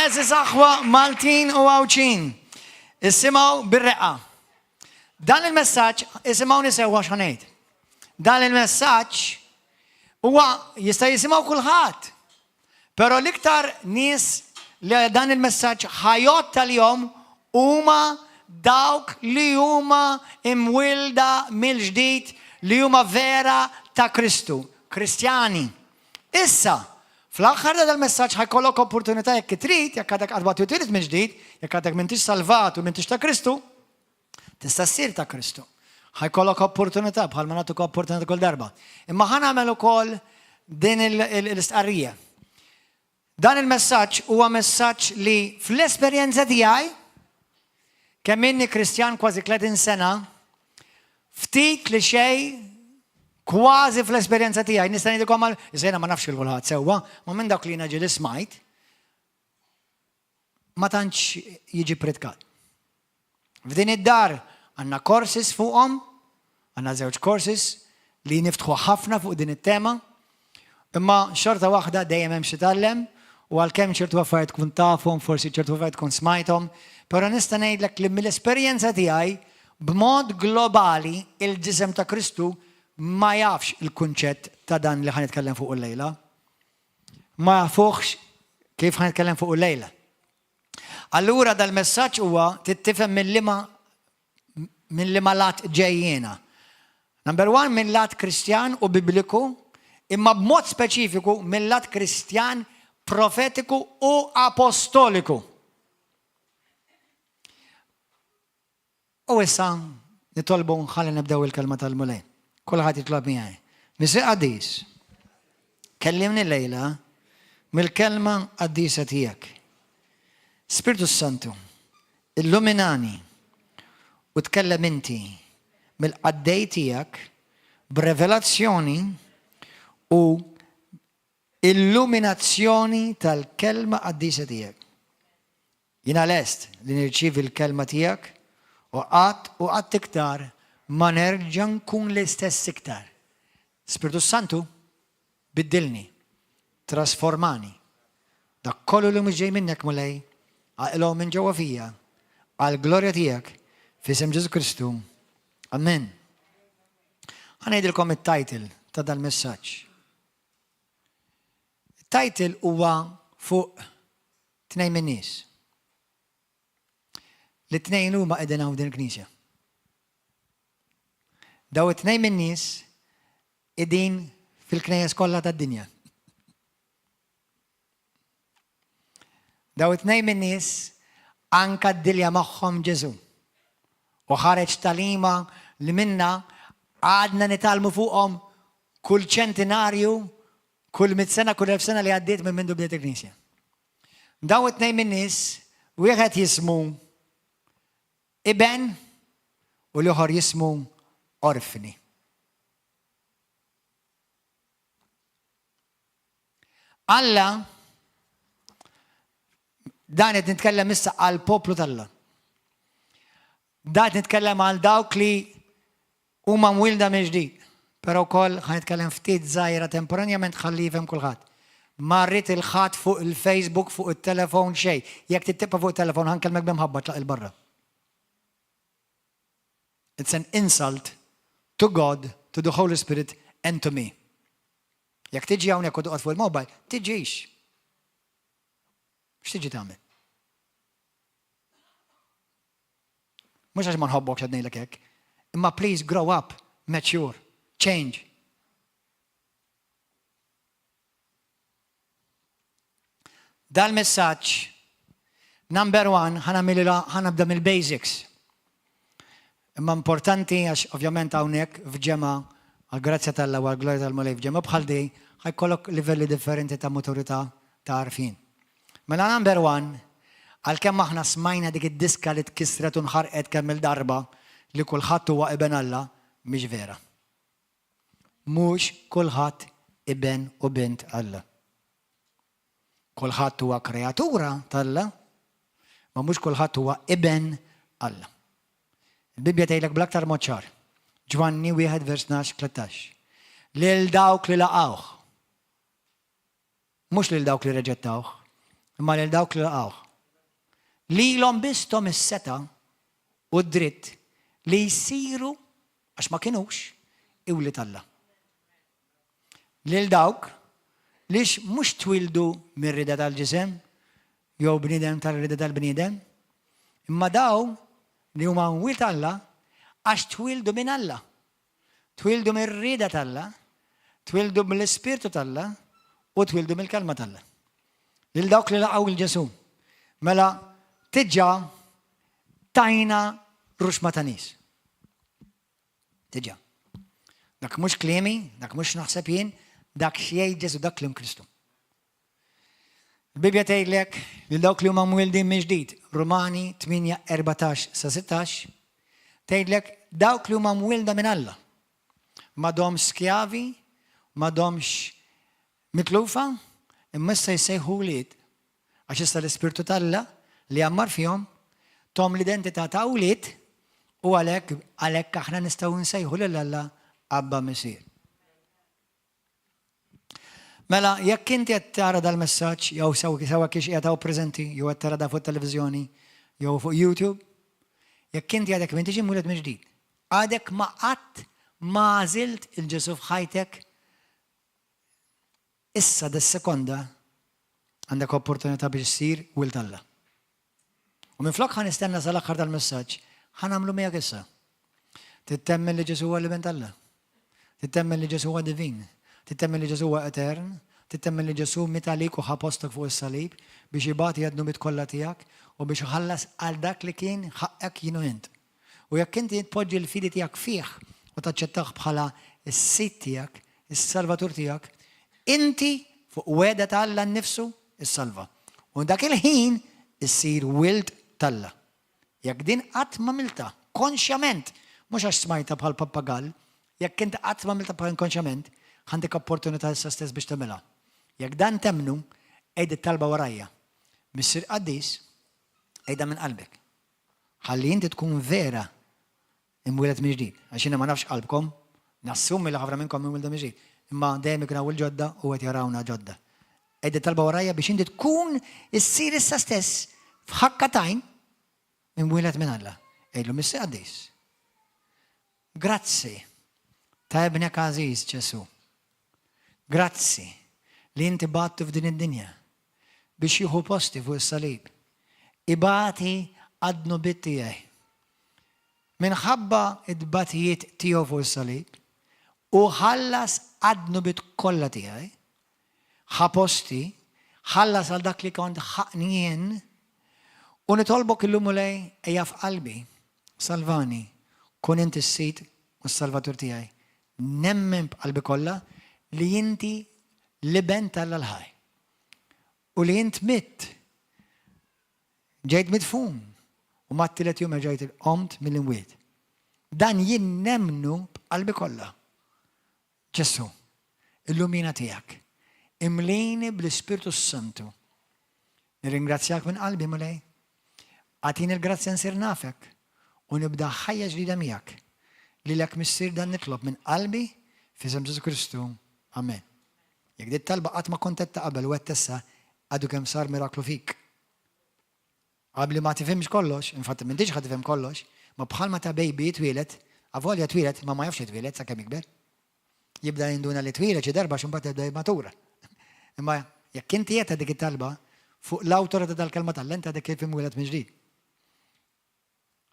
Għeżież aħwa Maltin u Għawdxin, isimgħu bir-reqqa. Dan il-messaġġ, isimgħuni sewwa x'ħa ngħid. Dan il-messaġġ huwa jista' jisimgħu kulħadd. Però l-iktar nies li dan il-messaġġ ħa jgħodd għalihom huma dawk li huma imwielda mill-ġdid li huma vera ta' Kristu, Kristjani. Issa, fl-aħħar ta' dal-messaġġ ħa jkollok opportunità jekk trid, jekk għadek qatt ma twilidt mill-ġdid, jekk għadek m'intix salvat u m'intix ta' Kristu, tista' ssir ta' Kristu. Ħa jkollok opportunità bħalma nagħtuk opportunità kull darba. Imma ħa nagħmel ukoll din l-istqarrija. Dan il-messaġġ huwa messaġġ li fl-esperjenza tiegħi kemm inni Kristjan kważi 30 sena, ftit li xejn kważi fl-esperjenza tiegħi nista' ngħidilkom għal jiena ma nafx il kulħadd sewwa, ma minn dawk li jiena ġieli smajt, ma tantx jiġi pritkat. F'din id-dar għandna courses fuqhom, għandna żewġ courses li niftħu ħafna fuq din it-tema, imma xorta waħda dejjem hemm xi tgħallem u għalkemm ċertu affarijiet tkun tafhom, forsi ċertu affarijiet tkun smajthom, però nista' ngħidlek li mill-esperjenza tiegħi b'mod globali il-ġisem ta' Kristu ma jafx il-kunċett ta' dan li ħa nitkellem fuq illejla. Ma jafuhx kif ħa nitkellem fuq illejla. Allura dal-messaġġ huwa trid tifhem minn liema minn liema lat ġej jiena. Number one minn lat Kristjan u Bibliku, imma b'mod speċifiku minn lat Kristjan profetiku u apostoliku. U issa nitolbu ħalli nibdew il-kelma tal-Mulej. Kulħadd jitlob miegħi. Missier qaddis, kellimni llejla mill-kelma qaddisa tiegħek. Spirtu Santu, illuminani u tkellem inti mill-qaddej tiegħek b'revelazzjoni u illuminazzjoni tal-kelma qaddisa tiegħek. Jiena lest li nirċievi l-kelma tiegħek u qatt u qatt iktar ma nerġa' nkun l-istess iktar. Spirtu Santu, biddilni, trasformani. Dak kollu li mhux ġej minnek, Mulej, aqilgħu minn ġewwa fija, għall-glorja tiegħek, f'isem Ġesù Kristu. Amen. Ħa ngħidilkom it-title ta' dal-messaġġ. It-title huwa fuq Tnejn min-nies. Li t-tnejn huma qegħdin hawn din il-knisja. Daw it-tnejn min-nies qegħdin fil-knejjes kollha tad-dinja. Daw it-tnejn min-nies anka d-dilja magħhom Ġesu. U ħareġ talima li minna għadna nitgħallmu fuqhom kull ċentinarju Kull mitt sena, kull elf sena li għaddiet minn mindu bdiet il-Knisja. Dawn it-tnejn min-nies, wieħed jismu Iben u l-ieħor jismu Orfni. Alla dan qed nitkellem issa għal poplu t'Alla. Dan qed nitkellem għal dawk li Huma mwielda mill-ġdid. Però wkoll ħa nitkellem ftit żgħira temporanjament ħalli jifhem kulħadd. Ma rrid 'il ħadd fuq il-Facebook, fuq it-telefon, xejn. Jekk trid tibqa' fuq it-telefon ħa nkellmek bi mħabba tlaq 'il barra. It's an insult to God, to the Holy Spirit and to me. Jekk tiġi hawnhekk u toqgħod fuq il-mobile, tiġix. X'tiġi tagħmel? Mhux għax ma nħobbokx qed ngħidlek hekk. Imma please grow up, mature, change. Dal-messaġġ number one ħanabda mill-basics. Imma importanti għax ovvjament hawnhekk f'ġemgħa għall-grazzja t'Alla u għall-glorja tal-Mulej f'ġemgħa bħal di ħajkollok livelli differenti ta' maturità ta' għarfien. Mela number one, għalkemm aħna smajna dik id-diska li tkissret u nħarqet kemm-il darba li kulħadd huwa iben Alla, mhix vera. Mhux kulħadd iben u bint Alla. Kulħadd huwa kreatura t'Alla, ma mhux kulħadd huwa iben Alla. Il-Bibbja tgħidlek bl-aktar mod ċar. Ġwanni 1 vers 12 13. Lil dawk li laqgħuh. Mhux lil dawk li reġettawh. Imma lil dawk li laqgħuh. Lilhom biss thom is-setgħa u d-dritt li jsiru, għax ma kinux, wlied Alla. Lil dawk li mhux twieldu mir-rieda tal-ġisem jew bniedem tal-rieda tal-bniedem, imma dawn li huma wlied Alla għax twieldu minn Alla. Twieldu mir-rieda t'Alla, twieldu mill-Ispirtu t'Alla u twieldu mill-Kelma t'Alla. Lil dawk li laqgħu 'l Ġesù. Mela diġà tajna ruxma ta' nies. Diġà. Dak mhux kliemi, dak mhux naħseb jien, dak x'jgħid Ġesù, dak kliem Kristu. Il-Bibbja tgħidlek li dawk li huma mwildin minn ġdid, Rumani 8:14 sa 16, tgħidlek dawk li huma mwilda minn Alla. M'għadhomx skjavi, m'għadhomx mitlufa, imma issa jissejħu wlied. Għax issa l-Ispirtu t'Alla li għammar fihom tahom l-identità ta' wlied u għalhekk għalhekk aħna nistgħu nsejħu lil Alla Abba Missier. Mela, jekk inti qed tara dal-messaġġ jew sewa kiex qiegħed hawn preżenti jew qed tara da fuq televiżjoni jew fuq YouTube, jekk inti għadek m'intix imwieled mill-ġdid, għadek ma qatt ma għażilt 'il Ġesù f'ħajtek, issa dis-sekonda għandek opportunità biex issir wild Alla. U minflok ħa nistenna sal-aħħar tal-messaġġ, ħa nagħmlu miegħek issa. Tittemmen li Ġesù huwa l-Iben t'Alla. Tittemmen li Ġesù huwa divin. Tittemmen li Ġesù huwa etern. Tittemmen li Ġesù miet għalik u ħa postok fuq is-salib biex ibati għad-dnubiet kollha tiegħek u biex iħallas għal dak li kien ħaqqek jien u int. U jekk inti tpoġġi l-fidi tiegħek fih u taċċettah bħala s-Sid tiegħek, is-Salvatur tiegħek, inti fuq wegħda ta' Alla nnifsu issalva. U dak il-ħin issir wild t'Alla. Jekk din qatt m'għamiltha konxjament, mhux għax smajtha bħal pappagall, jekk int qatt m'għamiltha bħal konxjament, għandek opportunità issa stess biex tagħmilha. Jekk dan temmnu, għid it-talba warajja. Missier Qaddis, għidha minn qalbek. Ħalli inti tkun vera imwieled mill-ġdid. Għax jiena ma nafx qalbkom, nassumi li ħafna minnkom imwielda mill-ġdid. Imma dejjem ikun hawn il-ġodda u qed jarawna ġodda. Għid it-talba warajja biex inti tkun issir issa stess f'ħakka t'għajn imwieled minn Alla. Għidlu Missier Qaddis. Grazzi ta' ibnek għażiż Ġesù. Grazzi li inti bgħattu f'din id-dinja biex jieħu posti fuq is-salib. Ibati għad-dnubiet tiegħi. Minħabba t-tbatijiet tiegħu fuq is-salib, hu ħallas għad-dnubiet kollha tiegħi, ħa posti, ħallas għal dak li kont ħaqqni jien, u nitolbok illum Mulej ejja f'qalbi, salvani, kun inti s-Sid u s-Salvatur tiegħi. Nemmen b'qalbi kollha li inti l-Iben t'Alla l-ħaj. U li int mitt, ġejt midfun, u mat-tielet jum erġajt qomt mill-imwiet. Dan jien nemmnu b'qalbi kollha. Ġesù, illum jiena tiegħek. Imlini bl-Ispirtu s-Santu. Nirringrazzjak minn qalbi, Mulej. Agħtini l-grazzja nsir nafek u nibda ħajja ġdida miegħek. Lilek Missier dan nitlob minn qalbi f'isem Ġesù Kristu. Amen. Jekk dit talba qatt ma kont għedtha qabel u għedt issa, għadu kemm sar miraklu fik. Qabli ma tifhimx kollox, infatti m'intix ħa tifhem kollox, ma bħalma ta' baby jitwieled, avolja twieled, ma ma jafx li twieled sakemm jikber. Jibda jinduna li twieled xi darba għax imbagħad jibda jimmatura. Imma jekk inti għedtha dik it-talba, fuq l-awtorità tal-kelma t'Alla inti għadek kif imwieled minn ġdid.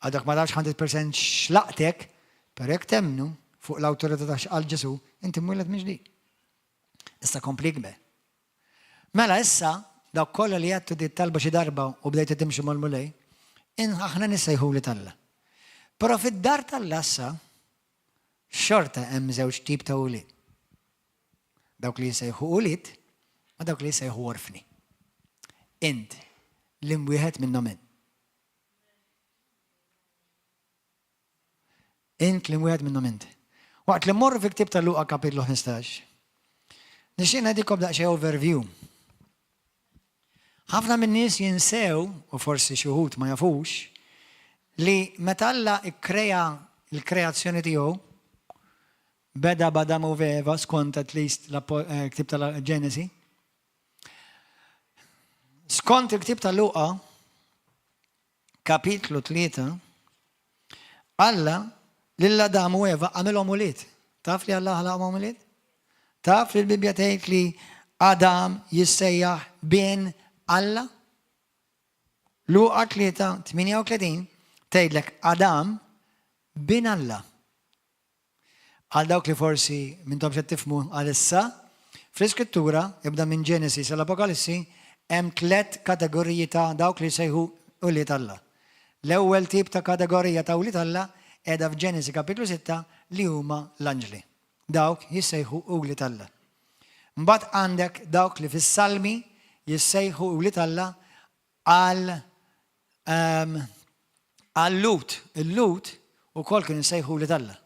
Għadek ma tafx 100% x'laqtek, però jekk temmnu fuq l-awtorità ta' x'qal Ġesù, inti mwieled minn ġdid. Issa kompli ikber. Mela issa, dawk kollha li għedtu di talba xi darba u bdejtu timxu mal-Mulej, aħna nissejħu wlied Alla. Però fid-dar t'Alla issa, xorta hemm żewġ tip ta' wlied. Dawk li jissejħu ulied u dawk li jissejħu orfni. Int, liem wieħed minnhom int? Int li wieħed minnhom int. Waqt li mmorru fi ktieb ta' Luqa kapitlu 15, nixtieq ngħidilkom daqsxejn overview. Ħafna minn nies jinsew, u forsi xi wħud ma jafux, li meta Alla ikkrea l-kreazzjoni tiegħu, beda b'Adam u Eva skont at least l-ktieb tal-Ġenesi. Skont il-ktieb ta' Luqa, kapitlu 3, Alla lil Adam u Eva għamilhom ulied. Taf li Alla ħalaqhom ulied? Taf li l-Bibbja tgħid li Adam jissejjaħ bin Alla? Luqa 3, 38 tgħidlek Adam bin Alla. Għal dawk li forsi m'intomx qed tifhmu għalissa, fl-Iskrittura, ibda minn Ġenesi sal-Apokalissi, hemm tlet kategoriji ta' dawk li sejħu ulied Alla. L-ewwel tip ta' kategorija ta' ulied Alla qiegħda f'Ġenesi kapitlu 6 li huma l-anġli. Dawk jissejħu ulied Alla. Mbagħad għandek dawk li fis-Salmi jissejħu ulied Alla għal ehm, għal-Lhud. Il-Lhud ukoll kienu jsejħu ulied Alla.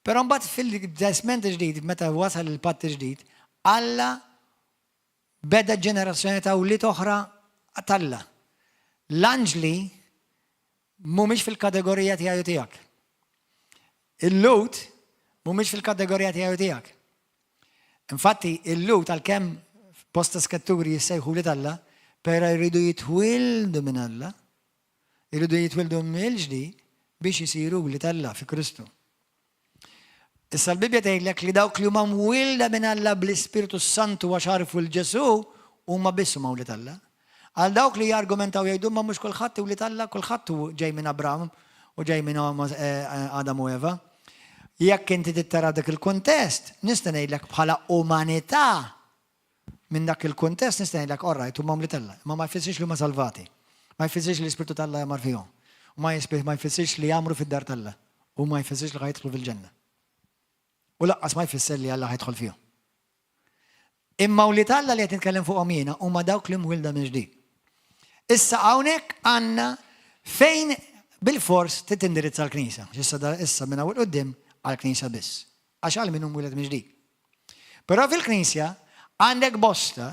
Però mbagħad fil-Testament ġdid, meta wasal il-Patt ġdid, Alla beda ġenerazzjoni ta' wlied oħra t'Alla. L-anġli mhumiex fil-kategorija tiegħi u tiegħek. Il-Lhud mhumiex fil-kategorija tiegħi u tiegħek. Infatti, il-Lhud għalkemm bosta skritturi jissejħu wlied Alla, però jridu jitwildu minn Alla, jridu jitwildu mill-ġdid biex jisiru wlied Alla fi Kristu. Issa l-Bibja tgħidlek li dawk li huma mwilda minn Alla bl-Ispirtu Santu għax għarfu 'l Ġesù huma biss huma wlied Alla. Għal dawk li jargumentaw jgħidu ma mhux kulħadd wlied Alla, kulħadd hu ġej minn Abraham u ġej minn Adam u Eva. Jekk inti tittara dak il-kuntest, nista' ngħidlek bħala umanità minn dak il-kuntest nista' ngħidlek all right huma wlied Alla, imma ma jfissirx li huma salvati. Ma jfissirx li l-Ispirtu t'Alla jgħammar fihom. U ma jfissirx li jgħammru fid-dar t'Alla. U ma jfissirx li ħa jidħlu fil-ġenna. U lanqas ma jfisser li Alla ħa jidħol fihom. Imma wlied Alla li qed nitkellem fuqhom jiena huma dawk li mwilda minn ġdid. Issa hawnhekk għandna fejn bil-fors titindirizza l-Knisja. Issa issa minn hawn quddiem għall-Knisja biss. Għax għal min hu mwieled minn ġdid. Però fil-Knisja għandek bosta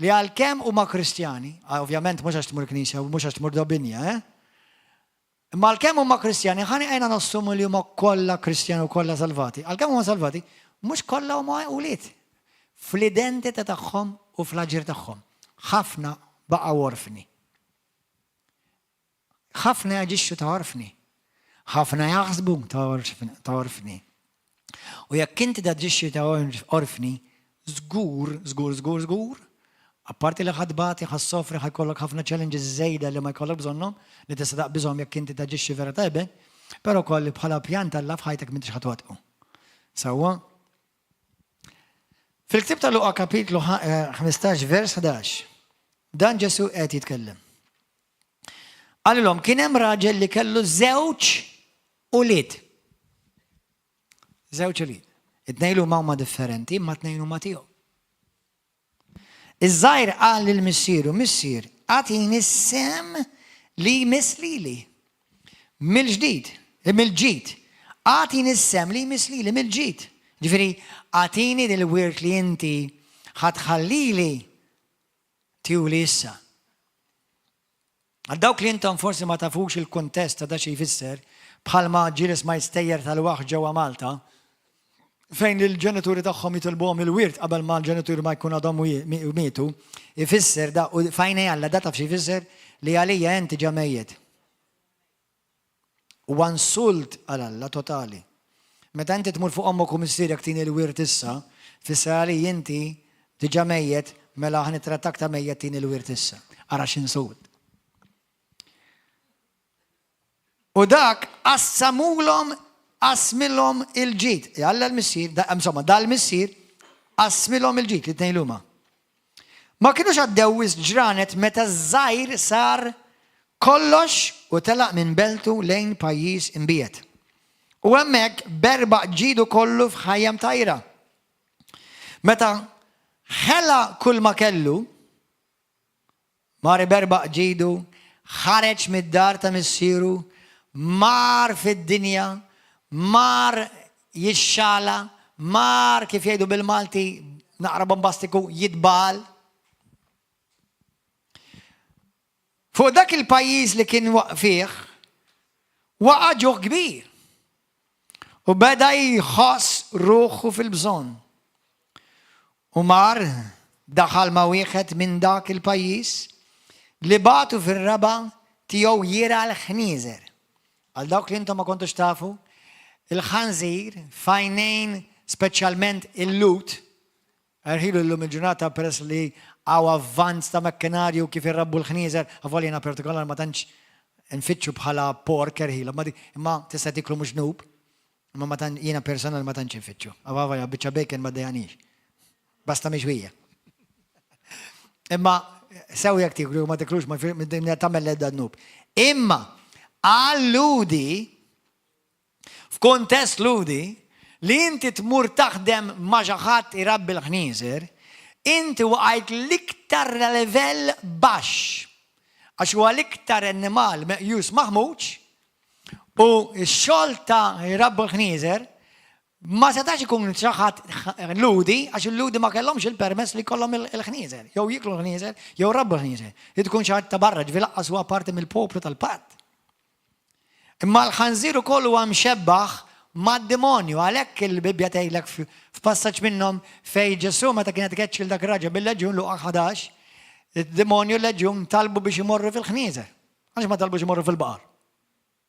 li għalkemm huma Kristjani, ovvjament mhux għax tmur Knisja u mhux għax tmur ġo binja, eh? Imma għalkemm huma Kristjani, ħani għajna nassumu li huma kollha Kristjani u kollha salvati. Għalkemm huma salvati, mhux kollha huma ulied. Fl-identità tagħhom u fl-aġir tagħhom. Ħafna baqgħu orfni. Ħafna jaġixxu ta' orfni. Ħafna jaħsbu ta' orfni. U jekk inti taġixxi ta' orfni, żgur, żgur, żgur, żgur, apparti li ħa tbati, ħa ssofri, ħa jkollok ħafna challenges żejda li ma jkollok bżonnhom, li tista' taqbiżhom jekk inti taġixxi vera tajben, però kolli bħala pjan t'Alla f'ħajtek m'intix ħa twettqu. Sewwa? Fil-ktib ta' Luqa kapitlu 15 vers 11, dan Ġesu qed jitkellem. Qalilhom kien hemm raġel li kellu żewġ ulied. Żewġ ulied. It-tnejn huma huma differenti, imma tnejn huma tiegħu. Iż-żgħir qal lil missieru, missier, agħtini s-sehem li jmiss lili. Mill-ġdid, mill-ġid. Agħtini s-sehem li jmiss lili mill-ġid. Ġifieri, agħtini dil-wirt li inti ħa tħallili tihuli issa. Għal dawk li intom forsi ma tafux il-kuntest ta' da xi jfisser, bħalma ġieli smajt stejjer tal-waħ ġewwa Malta, fejn il-ġenituri tagħhom jitilbuhom il-wirt qabel ma l-ġenituri ma jkun għadhom mietu, ifisser da u f'għajnejn Alla da taf xi jfisser li għalija inti ġa mejjet. U insult għal Alla totali. Meta inti tmur fuq ommok u missierek tini l-wirt issa, fisser għalija inti diġa mejjet, mela ħa nittrattak ta' mejjet tini l-wirt issa. Ara x'insult. U dak qassamulhom qasmilhom il-ġid. Alla l-missier, insomma, dal-missier qasmilhom il-ġid li tnejn huma. Ma kienux għaddew ġranet meta ż-żgħir sar kollox u telaq minn beltu lejn pajjiż imbiegħed. U hemmhekk berbaq ġidu kollu f'ħajja mtajra. Meta ħela kull ma kellu, mar iberbaq ġidu, ħareġ mid-dar ta' missieru, mar fid-dinja, mar jixxala, mar kif jgħidu bil-Malti naqra bombastiku jitbal. Fuq dak il-pajjiż li kien fih, waqa' ġuħ kbir. U beda jħoss ruħu fil-bżonn. U mar. Daħal ma' wieħed minn dak il-pajjiż li bagħtu fir-raba' tiegħu jirgħa l-ħnieżer. Għal dawk li intom ma kontux tafu, il-ħanżir f'għajnejn speċjalment il-Lhud, erħilu llum il-ġurnata peress li hawn avvanz ta' mekkinarju kif irrabbu l-ħnieżer, avolja jiena partikolar ma tantx nfittxu bħala pork erħilu, imma tista' tieklu mhux dnub, imma ma tant jiena personali ma tantx infittxu. Avolja biċċa bacon ma ddejjaqnix. Basta mixwija. Imma sew jekk tiklu ma tiklux ma tagħmel l-ebda dnub. Imma għal Ludi, f'kuntest Ludi, li inti tmur taħdem ma' xi ħadd irabbi l-ħnieżer, inti waqajt l-iktar livell baxx. Għax huwa l-iktar annimal meqjus maħmuġ u x-xogħol ta' jrabbu l-ħnieżer Ma setax ikun xi ħadd Lhudi għax il-Lhudi ma kellhomx il-permess li jkollhom il-ħnieżer, jew jieklu l-ħnieżer, jew jrabbu l-ħnieżer. Irid ikun xi ħadd ta' barra, ġifieri lanqas huwa parti mill-poplu tal-patt. Imma l-ħanżir ukoll huwa mxebbaħ mad-demonju, għalhekk il-Bibbja tgħidlek f'passaġġ minnhom fejn Ġesù meta kien qed ikeċċi 'l dak ir-raġel bil-leġjun Luqa 11, id-demonju l-leġjun talbu biex imorru fil-ħnieżer. Għaliex ma talbux imorru fil-baqar?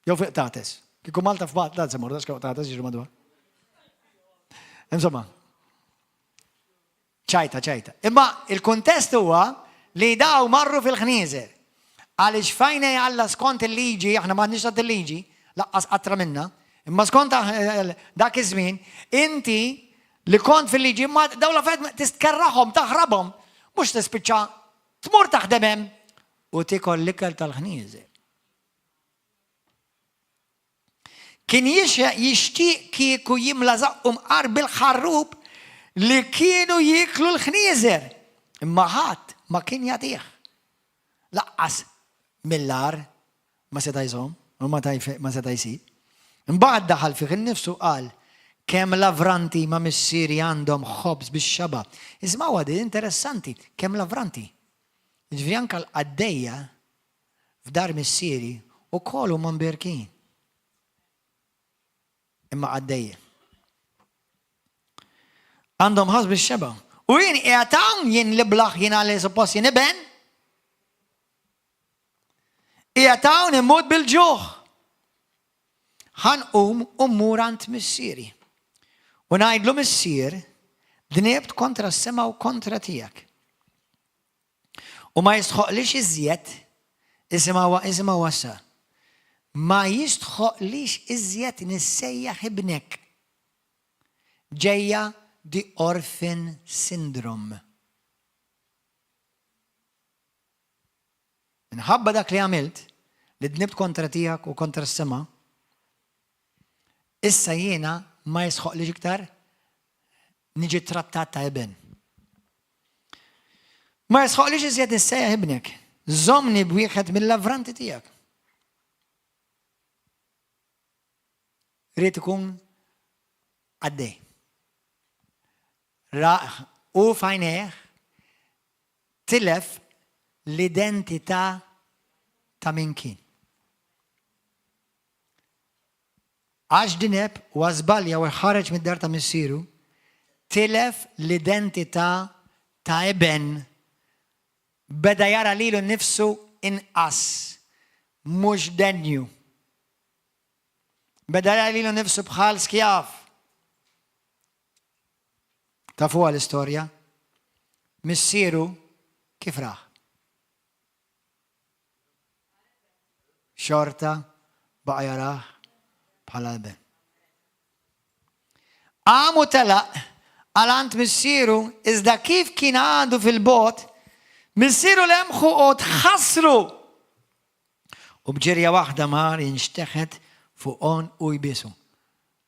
Jew fi qtates. Kieku Malta f'Malta se morru, qtates jiġu madwar. Insomma, ċajta, ċajta. Imma il-kuntest huwa li daw marru fil-ħnieżer. Għaliex fajna Alla skont il-liġi, aħna m'għandniex tat il-liġi, laqqas qatra minna, imma skont dak iż-żmien, inti li kont fil-liġi, ma daw l-affarijiet tistkerraħhom, taħrabhom, mhux tispiċċa tmur taħdem hemm u tikol l-ikel tal-ħnieżer. Kien jixtieq kieku jimla żaqqu mqar bil-ħarrub li kienu jieklu l-ħnieżer, imma ħadd ma kien jagħtih. Lanqas mill-għar ma seta' jżomm u ma seta' jsib. Imbagħad daħal fih innifsu u qal, Kemm lavranti ma' missieri għandhom ħobż bix-xaba'. Ismgħuha din, interessanti, kemm lavranti. Jiġifieri anke l-qaddejja f'dar missieri wkoll huma mbierkin. Imma qaddejja. Għandhom ħasb ix-xeba. U jien qiegħed hawn jien li blaħ jien għalli suppost jien iben. Qiegħed hawn immut bil-ġuħ. Ħa nqum u mmur għand missieri. U ngħidlu missier, dnibt kontra s-sema u kontra tiegħek. U ma jistħoqlix iżjed, isimgħuha, isimgħuha issa, ma jistħoqlix iżjed nissejjaħ ibnek. Ġejja the orphan syndrome. Minħabba dak li għamilt, li dnibt kontra tiegħek u kontra s-sema, issa jiena ma jistħoqlix iktar niġi trattat ta' iben. Ma jisħoqlix iżjed nissejjaħ ibnek. Żommni b'wieħed mill-lavranti tiegħek. Ried ikun għaddej. U fajneħ tilef l-identità ta' min kien. Għax dineb u żbalja u ħareġ mid-dar ta' missieru, tilef l-identità ta' iben. Beda jara lilu nnifsu inqas, mhux denju. Beda jara lilu nnifsu bħal skjav. Tafuha l-istorja? Missieru kif rah? Xorta baqa' jarah bħala iben. Qam u telaq għal għand missieru, iżda kif kien għadu fil-bogħod, missieru lemħu u tħassru. U b'ġirja waħda mar jinxteħet fuq għonqu u jbiesu.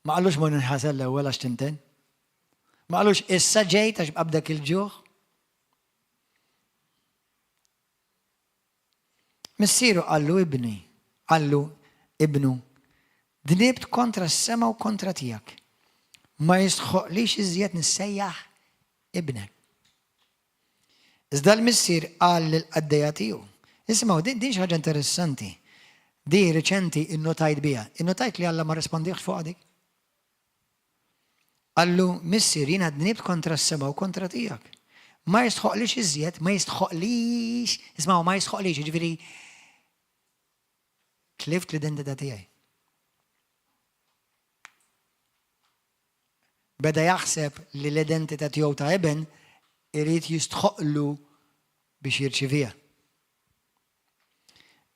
Ma qallux mur ninħasel l-ewwel għax tinten. Ma qallux issa ġejt għax qabdek il-ġuħ. Missieru qallu ibni, qallu ibnu, dnibt kontra s-sema u kontra tiegħek. Ma jistħoqlix iżjed nissejjaħ ibnek. Iżda l-missier qal lill-qaddejja tiegħu. Isimgħu, din din xi ħaġa interessanti. Di riċenti innotajt biha. Innotajt li Alla ma rrispondiex fuqha dik? Qallu, Missier, jiena dnibt kontra s-sema u kontra tiegħek. Ma jistħoqlix iżjed, ma jistħoqlix, ismgħu, ma jistħoqlix, jiġifieri tlift l-identità tiegħi. Beda jaħseb li l-identità tiegħu ta' iben irid jistħoqlu biex jirċiviha.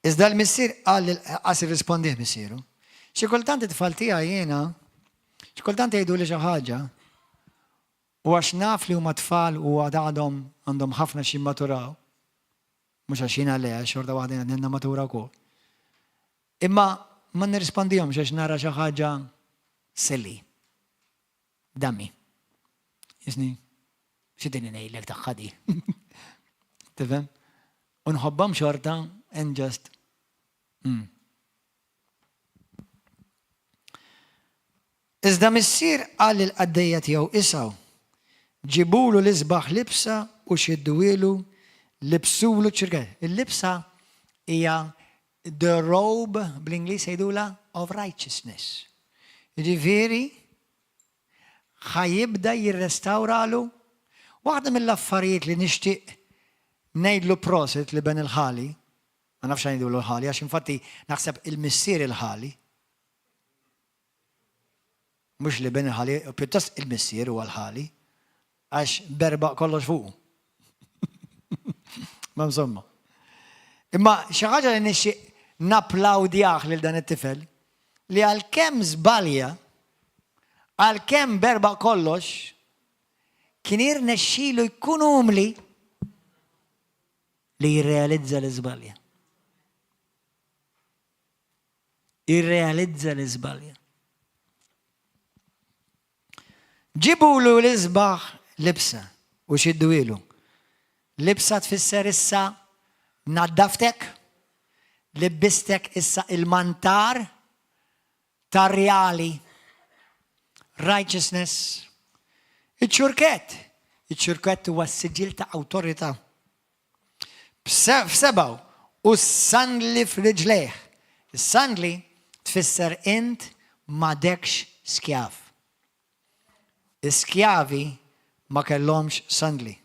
Iżda l-missier qal lil qas irrispondih missieru. Xi kultant it-tfal tiegħi jiena, xi kultant jgħiduli xi ħaġa, u għax naf li huma tfal u għad għadhom għandhom ħafna x'jimmaturaw, mhux għax jiena le, għax xorta waħda jiena nimmatura wkoll. Imma ma nirrispondihomx għax nara xi ħaġa silly. Dummy. Jisni, xi dini ngħidlek tagħha di. Tifhem? U nħobbhom xorta and just. Iżda missier qal lill-qaddejja tiegħu isgħu, ġibulu l-isbaħ libsa u xidduhielu libsulu ċ-ċirkett. Il-libsa hija the robe bl-Ingliż jgħidulha of righteousness. Jiġifieri ħa jibda jirrestawralu. Waħda mill-affarijiet li nixtieq ngħidlu prosit li ben il-ħali, ma nafx ngħidulu l-ħali għax infatti naħseb il-missier il-ħali. Mhux li ben il-ħali, pjuttost il-missier huwa l-ħali, għax berbaq kollox fuqu. Ma insomma. Imma xi ħaġa li nixtieq napplawdjah lil dan it-tifel li għalkemm żbalja, għalkemm berbaq kollox, kien irnexxilu jkun umli li jirrealizza li żbalja. Irrealizza li żbalja. Ġibulu l-isbaħ libsa u xidduhielu. Libsa tfisser issa naddaftek, libbistek issa il-mantar tar-rjali, righteousness. Iċ-ċurkett, iċ-ċurkett huwa s-siġill ta' awtorità. F'sebgħu u s-sandli f'riġlejh. Is-sandli tfisser int m'għadekx skjav. Is-skjavi ma kellhomx sandli.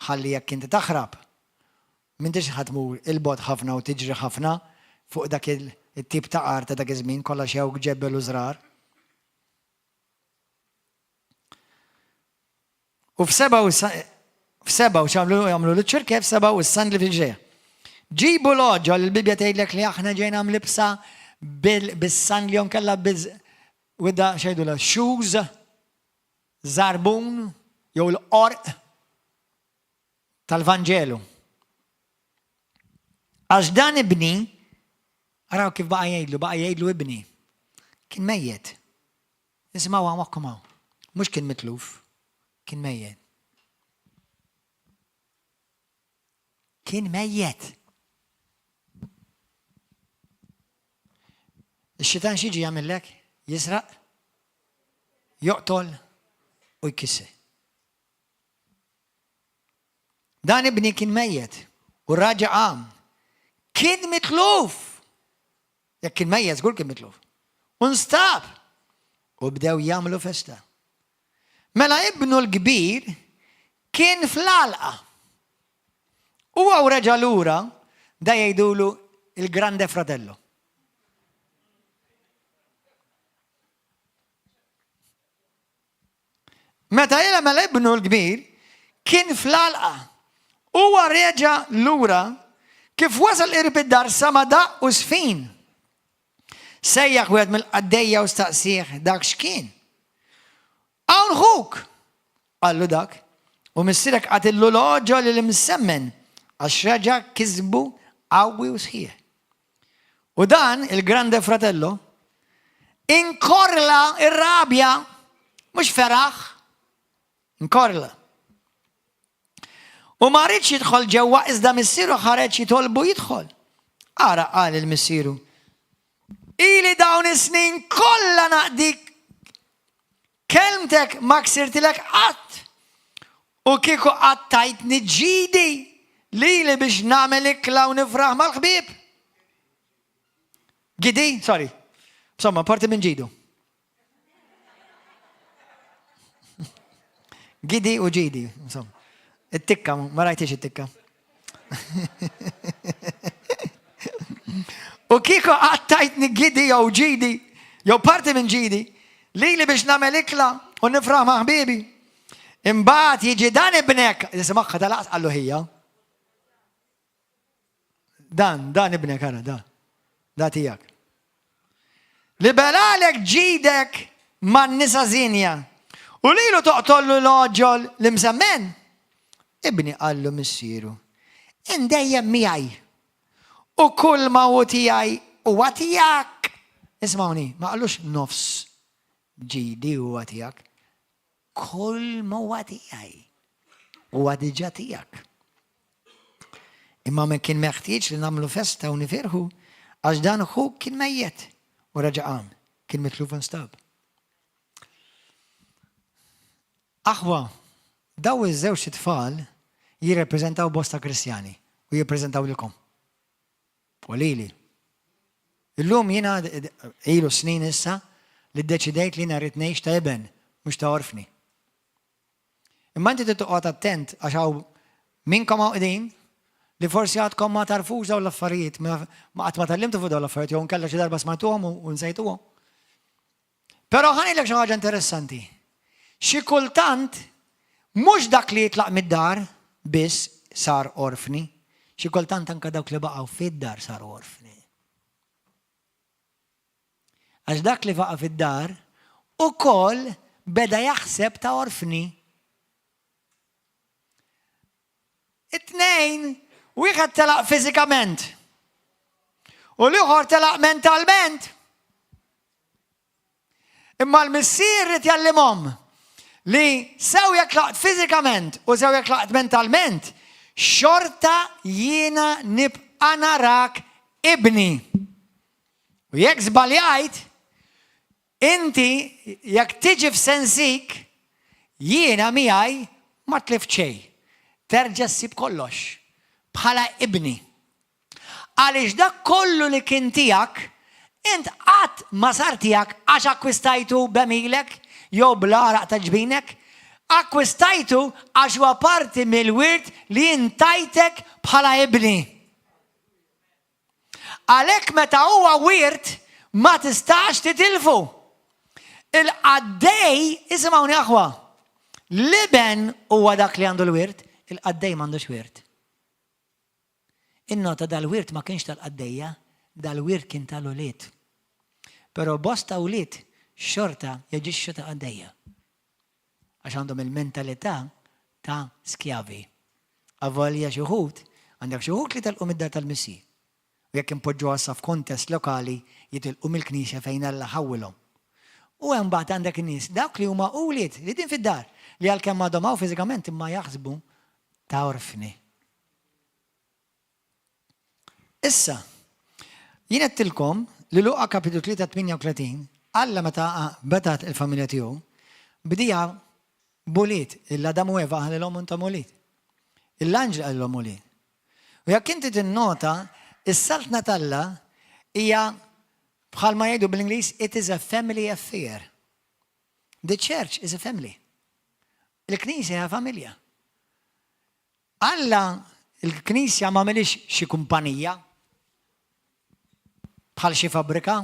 Ħalli jekk inti taħrab, m'intix ħa tmur 'il bogħod ħafna u tiġri ħafna fuq dak it-tip ta' art ta' dak iż-żmien kollha xewk, ġebel u żrar. U f'seba' u f'seba' u x'għamlu jagħmlu l-ċirkef f'seba' u s-sandli fil-ġrejja. Ġibu l-oġġo li l-Bibbja tgħidlek li aħna ġejna mlibsa bis-sandli jew nkella biz with the x'jgħidulha shoes, żarbun jew l-qorq tal-Vanġelu. Għax dan ibni, araw kif baqa' jgħidlu, baqa' jgħidlu ibni, kien mejjet. Isimgħu hawn moħħkom hawn. Mhux kien mitluf, kien mejjet. Kien mejjet. Ix-xitan x'jiġi jagħmillek? Jisraq, joqtol u jkisser. Dan ibni kien mejjet u raġa' qam. Kien mitluf! Jekk kien mejjet, żgur kien mitluf. U nstab! U bdew jagħmlu festa. Mela ibnu l-kbir kien fl-għalqa. Huwa u reġa' lura, da jgħidulu il-Grande Fratello. Meta Ilamel ibnu l-kbir kien fl-għalqa, huwa reġa' lura, kif wasal qrib id-dar sama' daqq u żfin. Sejjaħ wieħed mill-qaddejja u staqsieh dak x'kien. Hawn ħuk! qallu dak, u missierek qatillu l-għoġol l-imsemmen għax reġa' kisbu qawwi u sħiħ. U dan, il-Grande Fratello, inkorla ir-rabja, mhux feraħ, inkorla. U ma ridx jidħol ġewwa iżda missieru ħareġ jitolbu jidħol. Ara qal il-missieru, ili dawn is-snin kollha naqdik kelmtek ma ksirtilek qatt. U kieku qatt tajtni ġidi lili biex nagħmel ikla u nifraħ mal-ħbieb. Gidi, sorry. Insomma, parti minn ġidu. Gidi u ġidi, insomma. It-tikka, ma rajtix it-tikka. U kieku qattajtni gidi jew ġidi, jew parti minn ġidi, lili biex nagħmel ikla u nifraħ ma' ħbiebi. Imbagħad jiġi dan ibnek, jisimgħha tal-aqs qallu ħija. Dan, dan ibnek ara, da. Da tiegħek. Li belalek ġidek man-nisa żienja u lilu toqtollu l-għoġol l-imsemmen. Ibni qallu missieru, int dejjem miegħi u kull ma hu tiegħi huwa tiegħek. Ismawni, ma qallux nofs ġidi huwa tiegħek. Kull ma huwa tiegħi huwa diġà tiegħek. Imma me kien meħtieġ li nagħmlu festa u nifirħu għax dan ħuk kien mejjet u reġa' qam, kien mitluf u nstab. Aħwa, daw iż-żewġ tfal jirrepreżentaw bosta Kristjani u jirrepreżentaw lilkom. U lili. Illum jiena ilu snin issa li ddeċidejt li jiena rrid ngħix ta' iben, mhux ta' orfni. Imma inti trid toqgħod attent għax hawn minnkom hawn qegħdin li forsi għadkom ma tarfux dawn l-affarijiet, ma qatt ma tgħallimtu fuq dawn l-affarijiet jew inkella xi darba smajtuhom u nsejtuhom. Però ħa ngħidlek xi ħaġa interessanti. Xi kultant mhux dak li jitlaq mid-dar biss sar orfni, xi kultant anke dawk li baqgħu fid-dar saru orfni. Għax dak li baqa' fid-dar ukoll beda jaħseb ta' orfni. It-tnejn, wieħed telaq fiżikament u l-ieħor telaq mentalment. Imma l-missier rid jgħallimhom li sew jekk tlaqt fiżikament u sew jekk tlaqt mentalment, xorta jiena nibqa' narak ibni. U jekk żbaljajt, Inti jekk tiġi f'sensik, jiena miegħi ma tlift xejn. Terġa' ssib kollox. Bħala ibni. Għaliex dak kollu li kien tiegħek, int qatt ma sar tiegħek għax akkwistajtu b'għemilek jew bl-għaraq ta' ġbinek. Akkwistajtu għax huwa parti mill-wirt li jien tajtek bħala ibni. Għalhekk meta huwa wirt ma tistax titilfu. Il-qaddej, isimgħuni aħwa, l-iben huwa dak li għandu l-wirt, il-qaddej m'għandux wirt. Innota dal-wirt ma kienx tal-qaddejja, dal-wirt kien tal-ulied. Però bosta wlied xorta jaġixxu ta' qaddejja. Għax għandhom il-mentalità ta' skjavi. Avolja xi wħud, għandek xi wħud li telqu mid-dar tal-Missier. U jekk inpoġġuha issa f'kuntest lokali, jitilqu mill-knisja fejn Alla ħawwilhom. U hemm mbagħad għandek in-nies, dawk li huma ulied, li din fid-dar, li għalkemm għadhom hawn fiżikament imma jaħsbu ta' orfni. Issa, jien għedtilkom li Luqa kapitlu 3 38, Alla meta beda il-familja tiegħu, bdieha b'ulied, il-Adam u Eva qalilhom intom ulied. Il-anġli qalilhom ulied. U jekk inti tinnota, is-saltna t'Alla hija bħalma jgħidu bl-Ingliż, it is a family affair. The church is a family. Il-knisja hija familja. Alla l-Knisja m'għamilhiex xi kumpanija, bħal xi fabbrika,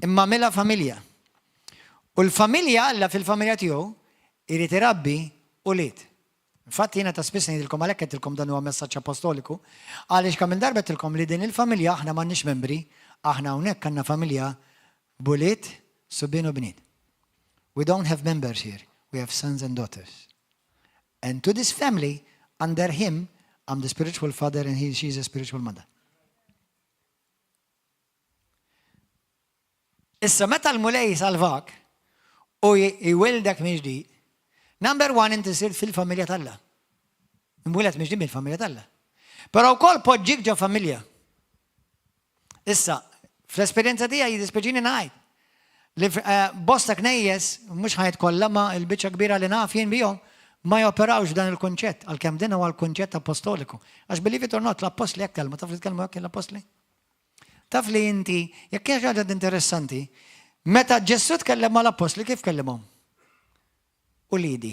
imma għamilha familja. U l-familja Alla fil-familja tiegħu jrid irabbi ulied. Infatti jiena ta' spiss ngħidilkom għalhekk għedtilkom dan huwa messaġġ apostoliku, għaliex kemm il-darba għedtilkom li din il-familja aħna m'għandniex membri, aħna hawnhekk għandna familja b'ulied, subien u bniet. We don't have members here, we have sons and daughters. And to this family, under him, I'm the spiritual father and he, she is a spiritual mother. Issa meta l-Mulej salvak u jwildek minn ġdid, number one inti sirt fil-familja t'Alla. Imwieled minn ġdid mill-familja t'Alla. Però wkoll poġġik ġo familja. Issa, fl-esperjenza tiegħi jiddispjaċini ngħid li eh, bosta knejjes, mhux ħajt kollha ma l-biċċa kbira li naf jien bihom, ma joperawx dan il-kunċett, għalkemm din huwa l-kunċett apostoliku. Għax believe it or not, l-appostli hekk kellmu, taf li tkellmu hekk l-appostli? Taf li inti, jekk hija ħaġa interessanti, meta Ġesù tkellem mal-appostli kif kellimhom? Ulidi.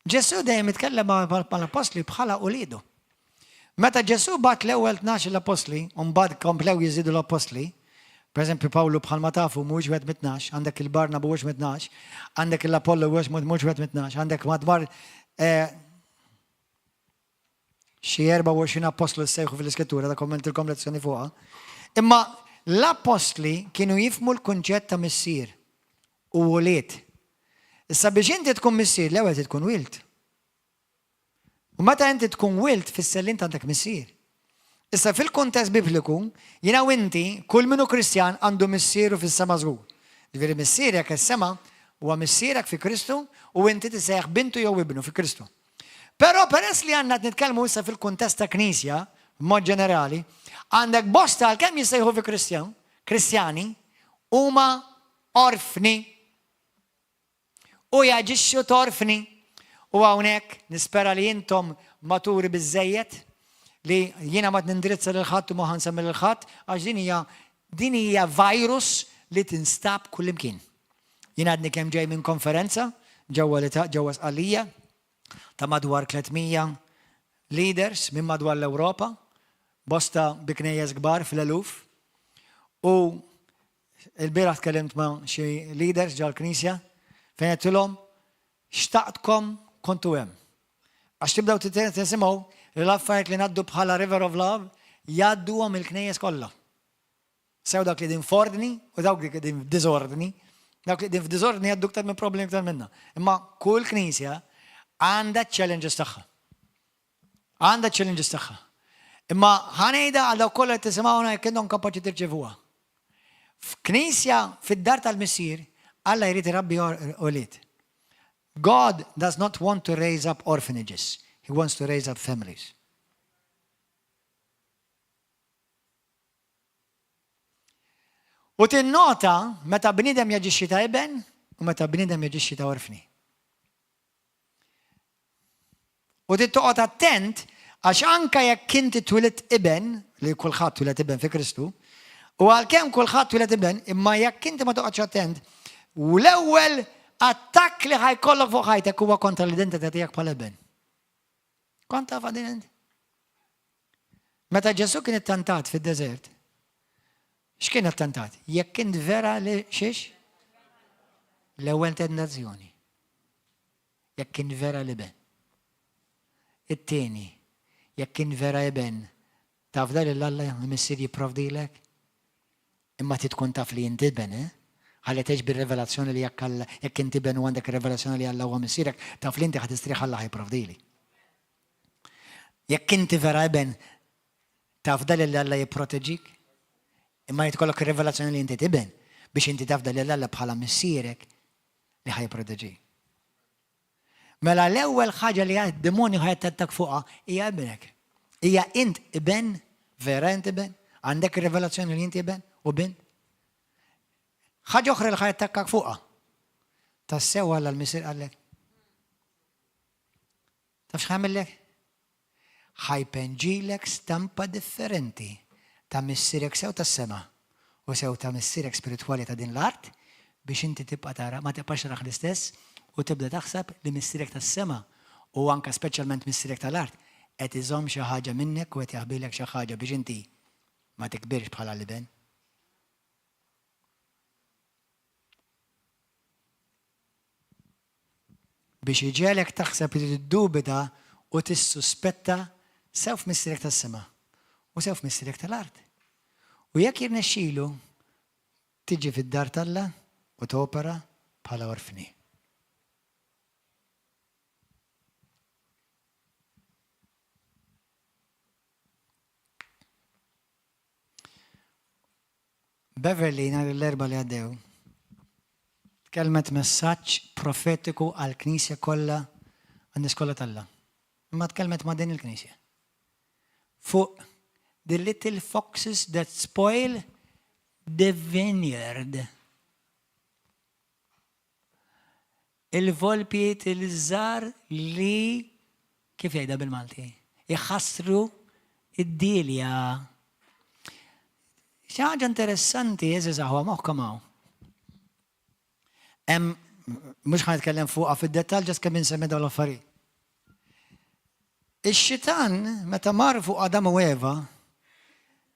Ġesù dejjem itkellem mal-appostli bħala uliedu. Meta Ġesù bagħat l-ewwel 12 l-appostli, u mbagħad komplew jiżdiedu l-appostli, pereżempju Pawlu bħalma tafu mhuwiex wieħed mit-tnax, għandek il-Barnabu mhuwiex mit-tnax, għandek l-Apollo mhuwiex mhux wieħed mit-tnax, għandek madwar eh, xi 24 appostlu ssejħu fil-Iskrittura, ta' kommentilkom lezzjoni fuqha. Imma l-appostli kienu jifmu l-kunċett ta' missier u ulied. Issa biex inti tkun missier, l-ewwel tkun wild. U meta inti tkun wild tfisser li int għandek missier. Issa fil-kuntest bibliku, jiena u inti, kull min hu Kristjan għandu missieru fis-sema żgur. Ġifieri missierek is-sema huwa missierek fi Kristu u inti tisejjaħ bintu jew ibnu fi Kristu. Però peress li għandna qed nitkellmu issa fil-kuntest ta' Knisja, b'mod ġenerali, għandek bosta għalkemm jissejħu fi Kristjan, Kristjani, huma orfni. U jaġixxu t'orfni. U hawnhekk nispera li intom maturi biżżejjed li jiena ma nindirizza lil ħadd u ma ħa nsemmi lil ħadd għax din hija din hija virus li tinstab kullimkien. Jien għadni kemm ġej minn konferenza ġewwa ġewwa Sqallija ta' madwar 300 leaders minn madwar l-Ewropa, bosta bi knejjes kbar fl-eluf. U Il-bieraħ tkellimt ma' xi leaders ġol-knisja fejn għedtilhom xtaqtkom kontu hemm. Għax tibdew tisimgħu li l-affarijiet li ngħaddu bħala River of Love jgħadduhom il-knejjes kollha. Sew dawk li din f'ordni u dawk li din f'diżordni. Dawk li din f'diżordni jgħaddu iktar minn problemi iktar minna. Imma kull knisja għandha challenges tagħha. Għandha ċ-challenges tagħha. Imma ħa ngħidha għal dawk kollha li tisimgħuna jekk intom kapaċi tirċevuha. F'knisja fid-dar tal-Missier, Alla jrid irabbi ulied. God does not want to raise up orphanages. He wants to raise up families. U tinnota meta bniedem jaġixxi ta' iben u meta bniedem jaġixxi ta' orfni. U trid toqgħod attent għax anke jekk inti twilidt iben, li kulħadd twieled iben fi Kristu, u għalkemm kulħadd twieled iben, imma jekk inti ma toqgħodx attent, u l-ewwel attakk li ħajkollok fuq ħajtek huwa kontra l-identità tiegħek bħala iben. Kont taf din int? Meta Ġesu kien ittantat fid-deżert, x'kien attentat? Jekk int vera li xiex? L-ewwel tentazzjoni. Jekk kien vera l-Iben. It-tieni, jekk kien vera Iben, tafda lil Alla il-Missier jipprovdilek? Imma trid tkun taf li int iben, eh? Ħalli tgħix bir-rivelazzjoni li jekk Alla, jekk int iben u għandek ir-rivelazzjoni li Alla huwa Missierek, taf li inti ħa tistrieħ Alla ħa jipprovdili. Jekk inti vera iben, tafda lil Alla jipproteġik? Imma jrid ikollok ir-rivelazzjoni li inti iben biex inti tafda lil Alla bħala Missierek li ħa jipproteġik. Mela l-ewwel ħaġa li d-demonju ħa jattakk fuqha hija ibnek. Hija int iben, vera int iben, għandek ir-rivelazzjoni li inti iben u bint. Ħaġa oħra li ħa jattakkak fuqha. Tassew Alla l-Missier qallek. Taf x'ħamillek? Ħa jpenġilek stampa differenti ta' missierek sew tas-sema u sew ta' missierek spiritwali ta' din l-art biex inti tibqa' tara, ma tibqax tarah l-istess u tibda taħseb li missierek tas-sema u anke speċjalment missierek tal-art qed iżomm xi ħaġa minnek u qed jaħbilek xi ħaġa biex inti ma tikbirx bħala l-iben. Biex iġegħlek taħseb li tiddubita u tissuspetta sew f'Missierek tas-sema u sew f'Missierek tal-art. U jekk jirnexxilu, tiġi fid-dar t'Alla u topera bħala orfni. Beverly nhar l-Erbgħa li għaddew tkellmet messaġġ profetiku għall-Knisja kollha, għan-nies kollha t'Alla. Imma tkellmet ma' din il-Knisja. Fuq the little foxes that spoil the vineyard. Il-volpijiet il-żgħar li, kif jgħidha bil-Malti? Iħassru d-dielja. Xi ħaġa interessanti, għeżież aħwa, moħħkom hawn. Hemm mhux ħa nitkellem fuqha fid-dettall ġast kemm insemmi dawn l-affarijiet. Ix-xitan meta mar fuq Adam u Eva,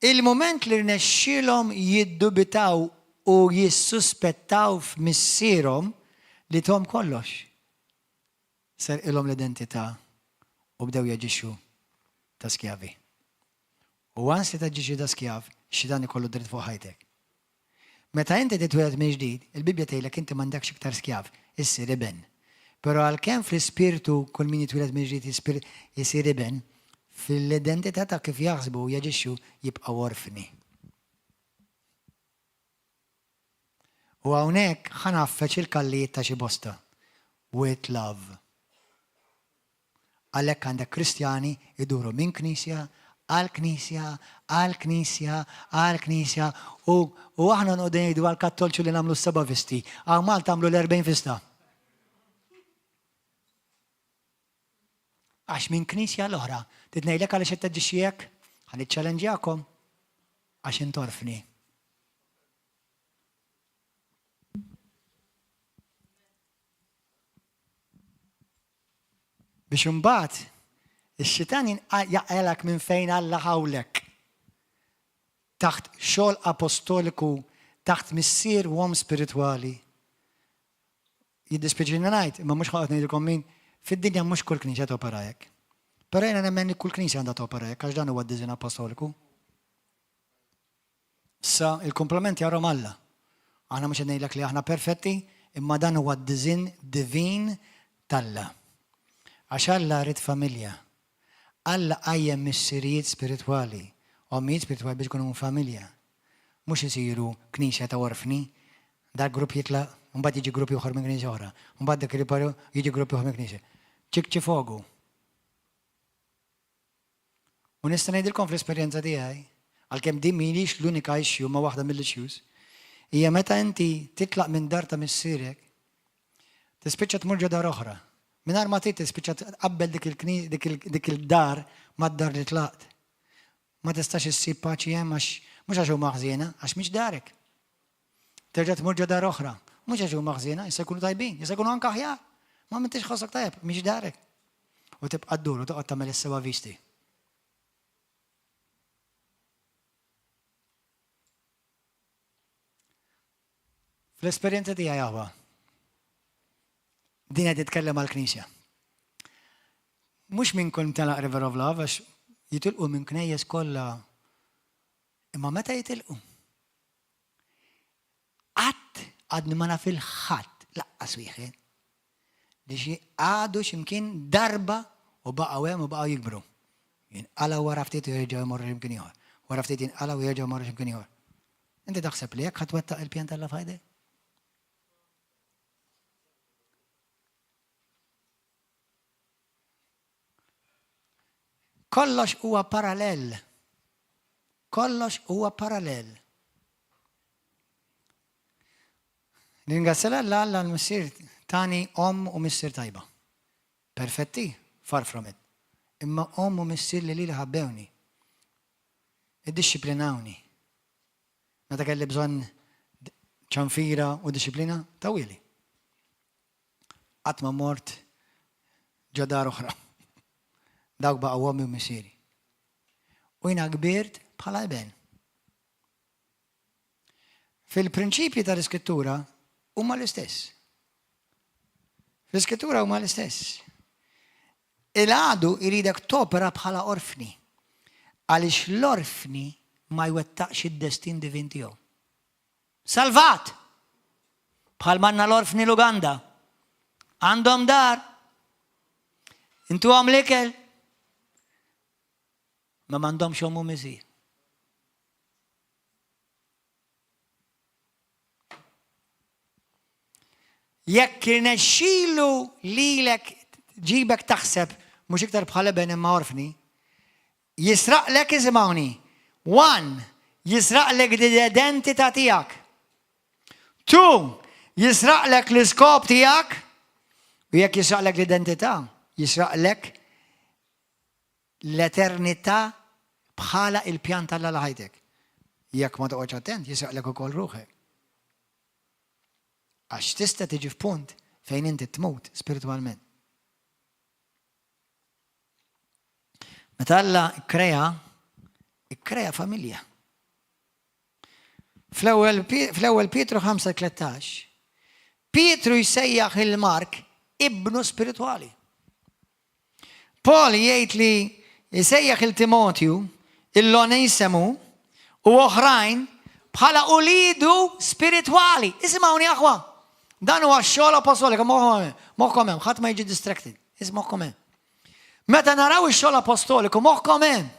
il-mument li rnexxielhom jiddubitaw u jissuspettaw f'missierhom li thom kollox, serqilhom l-identità u bdew jaġixxu ta' skjavi. U once li taġixxi ta' skjav, ix-xitan ikollu dritt fuq ħajtek. Meta inti titwieled mill-ġdid, il-Bibbja tgħidlek inti m'għandekx iktar skjav, issir iben. Però għalkemm fl-ispirtu kull min jitwieled mill-ġdid isir iben, fl-identità ta' kif jaħsbu u jaġixxu jibqgħu orfni. U hawnhekk ħa ngħaffeġ il-kallijiet ta' xi bosta. With love. Għalhekk għandek Kristjani jduru minn knisja għal knisja għal knisja għal knisja u u aħna noqogħdu ngħidu għall-Kattolċi li nagħmlu s-seba' visti. Hawn Malta għamlu l-40 vista. Għax minn knisja l-oħra. Trid ngħidlek għaliex qed taġixxi hekk? Ħa niċċalenġjakom. Għax int orfni. Biex imbagħad ix-xitan jaqgħelek minn fejn Alla ħawlek. Taħt xogħol apostoliku, taħt missier u omm spiritwali. Jiddispjaċini ngħid, imma mhux ħa ngħidilkom min, fid-dinja mhux kull knisja topera hekk. Però jiena nemmen li kull knisja għandha topera hekk għax dan huwa d-diżin apostoliku. Issa, il-kumplament jarhom Alla. Aħna mhux qed ngħidlek li aħna perfetti, imma dan huwa d-diżinn divin t'Alla. Għax Alla ried familja. Alla qajjem missirijiet spiritwali, ommijiet spiritwali biex ikunu familja. Mhux isiru knisja ta' orfni, dak grupp jitlaq, mbagħad jiġi grupp ieħor minn knisja oħra, mbagħad dak jiġi grupp ieħor minn knisja. Ċikċifogu. U nista' ngħidilkom fl-esperjenza tiegħi, għalkemm din mhijiex l-unika issue ma waħda mill-issues, hija meta inti titlaq minn dar ta' missierek, tispiċċa tmur ġo dar oħra. Mingħajr ma trid tispiċċa tqabbel dik il-dar mad-dar li tlaqt. Ma tistax issib paċi hemm għax mhux għax huma ħżiena, għax mhix darek. Terġa' tmur ġo dar oħra. Mhux għax huma ħżiena, jista' jkunu tajbin, jista' jkunu anke aħjar. Ma m'intix ħossok tajjeb, mhix darek. U tibqa' ddur u toqgħod tagħmel is-sewa visti. Fl-esperjenza tiegħi aħwa, din qed titkellem għall-Knisja. Mhux minn kun telaq River of Love għax jitilqu minn knejjes kollha imma meta jitilqu Qatt għadni ma naf il-ħadd, laqqas wieħed, li xi qagħdu x'imkien darba u baqgħu hemm u baqgħu jikbru. Jinqalgħu wara ftit u jerġgħu jmorru x'imkien ieħor. Wara ftit jinqalgħu u jerġgħu jmorru x'imkien ieħor. Inti taħseb li hekk ħa twettaq il-pjan t'Alla f'ħajtek? Kollox huwa parallel. Kollox huwa parallel. Ningrazzja Alla Alla l-missier tani omm u missier tajba. Perfetti? Far from it. Imma omm u missier li lili ħabbewni. Iddixxiplinawni. Meta kelli bżonn ċanfira u dixxiplina, tawhieli. Qatt ma mort ġo dar oħra. Dawk baqgħu ommi u missieri. U jiena kbirt bħala iben. Fil-prinċipji tal-Iskrittura huma l-istess. Fl-Iskrittura huma l-istess. Il-għadu jridek topera bħala orfni. Għaliex l-orfni ma jwettaqx id-destin divin tiegħu. Salvat! Bħal manna l-orfni l-Uganda. Għandhom dar. Intuhom l-ikel. Ma m'għandhomx omm u missier. Jekk irnexxilu lilek ġibek taħseb mhux iktar bħal eben imma orfni, jisraqlek isimgħuni. One, jisraqlek l-identità tiegħek. Two, jisraqlek l-iskop tiegħek. U jekk jisraqlek l-identità, jisraqlek l-eternità bħala il-pjan t'Alla għal ħajtek. Jekk ma toqgħodx attent, jisraqlek ukoll ruħek. Għax tista' tiġi f'punt fejn inti tmut spiritwalment. Meta Alla kkrea, ikkrea familja. Fl-ewwel Pietru 5:13, Pietru jsejjaħ il Mark ibnu spiritwali. Paul jgħid li jsejjaħ il Timotju, il-Onesemu u oħrajn bħala ulidu spiritwali. Isimgħuni aħwa. Dan huwa x-xogħol apostoliku, moħħkom hemm, ħadd ma jiġi distracted. Ismoħħkom hemm. Meta naraw ix-xogħol apostoliku, moħħkom hemm.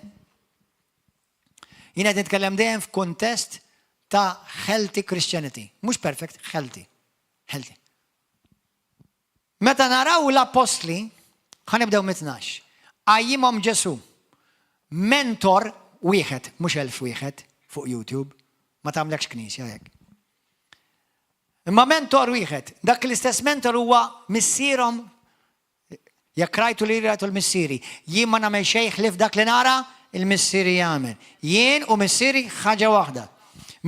Jien qed nitkellem dejjem f'kuntest ta' healthy Christianity. Mhux perfect, healthy. Healthy. Meta naraw l-appostli, ħa nibdew mit-tnax. Qajjimhom Ġesù. Mentor wieħed, mhux 1000 wieħed fuq YouTube. Ma tagħmlekx knisja hekk. Imma mentor wieħed, dak l-istess mentor huwa missierhom Jekk rajtu lili rajtu l-Missieri. Jien ma nagħmel xejn ħlief dak li nara l-Missieri jagħmel. Jien u Missieri ħaġa waħda.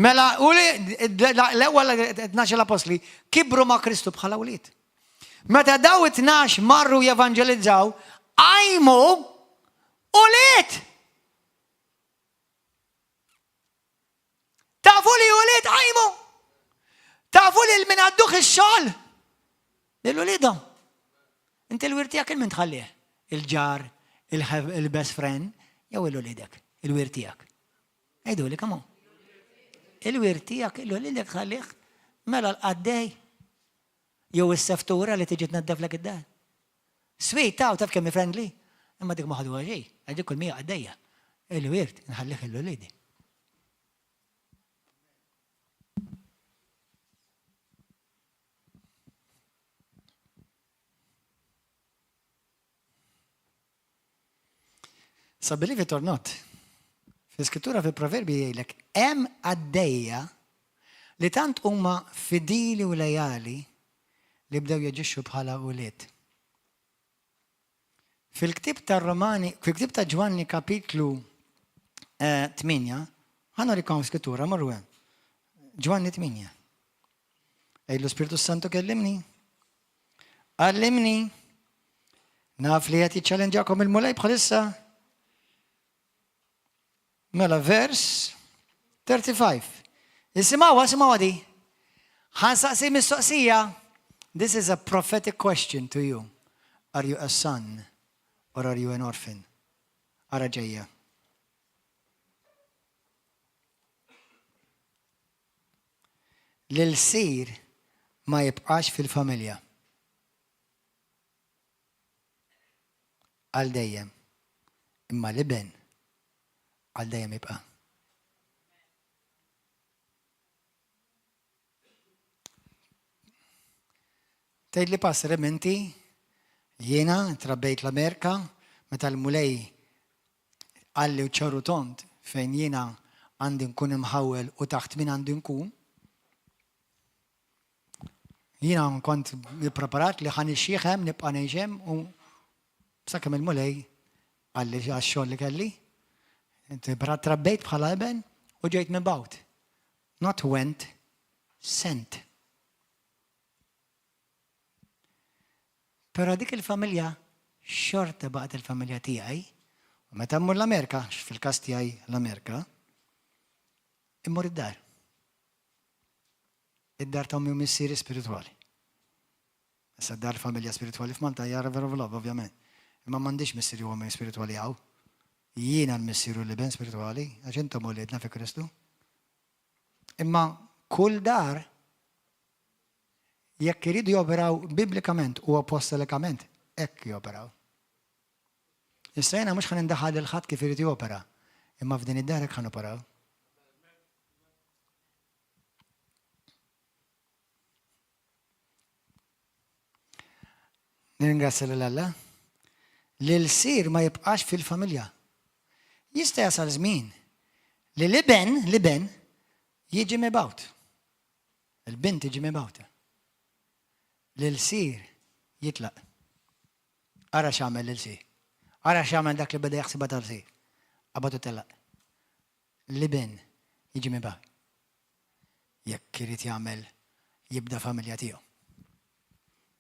Mela l-ewwel 12 appostli kibru ma' Kristu bħala wlied. Meta daw it-tnax marru jevanġelizzaw, qajmu ulied. Tafu li ulied qajmu. Tafu li l-min għadduh ix-xogħol. Lil uliedhom. Inti l-wirt tiegħek il min tħallih? Il-ġar, il-best friend, jew il-uliedek, il-wirt tiegħek. Għidu li come on. Il-wirt tiegħek il-uliedek tħallih mela l-qaddej jew is-seftura li tiġi tnaddaflek id-dar. Sweet taw taf kemm hi friendly, imma dik ma ħaduha xejn, għax dik kull mija qaddejja. Il-wirt nħallih lil uliedi. So believe it or not, fl-iskrittura fil-proverbi jgħidlek hemm qaddejja li tant huma fidili u lejali li bdew jaġixxu bħala ulied. Fil-ktieb tar-Romani, fil-ktieb ta' Ġwanni kapitlu 8, eh, ħa nurikom skrittura, morru hemm. Ġwanni 8. Ejlu Spiritu Santu kellimni. Għallimni. Naf li qed jiċċalenġakom il-Mulej bħalissa. Mela vers 35. Isimgħuha, isimgħuha di. Ħa nsaqsi mistoqsija. This is a prophetic question to you. Are you a son or are you an orphan? Ara ġejja. L-ilsir ma jibqax fil-familja. Għal dejjem. Imma l-iben għal dejjem jibqa'. Tgħidli Pastor hemm inti, jiena trabbejt l-Amerika meta l-Mulej qalli u ċaru tond fejn jiena għandi nkun imħawwel u taħt min għandi nkun. Jiena kont ippreparat li ħa nixjieħ hemm, nibqa' ngħix hemm u sakemm il-Mulej qalli għax-xogħol li kelli. Trabbejt bħala iben u ġejt mibgħut. Not went, sent. Però dik il-familja xorta baqgħet il-familja tiegħi. U meta mmur l-Amerika, fil-każ tiegħi l-Amerika, immur id-dar. Id-dar ta' ommi u missieri spiritwali. Issa d-dar familja spiritwali f'Malta hija River of Love, ovvjament. Imma m'għandix missieri u ommi spiritwali hawn. Jiena l-missier u l-iben spiritwali, għax intom uliedna fi Kristu. Imma kull dar jekk iridu joperaw biblikament u apostolikament, hekk joperaw. Issa jiena mhux ħa nindaħal lil ħadd kif irid jopera, imma f'din id-dar hekk ħa noperaw. Nirringrazzja lil Alla li l-sir ma jibqax fil-familja. Jista' jasal żmien li l-iben, l-iben jiġi mibgħut. Il-bint tiġi mibgħuta. L-ilsir jitlaq. Ara x'għamel l-ilsir. Ara x'għamel dak li beda jaħsibha tal-sir. Qabad u telaq. L-iben jiġi mibgħut. Jekk irid jagħmel jibda familja tiegħu.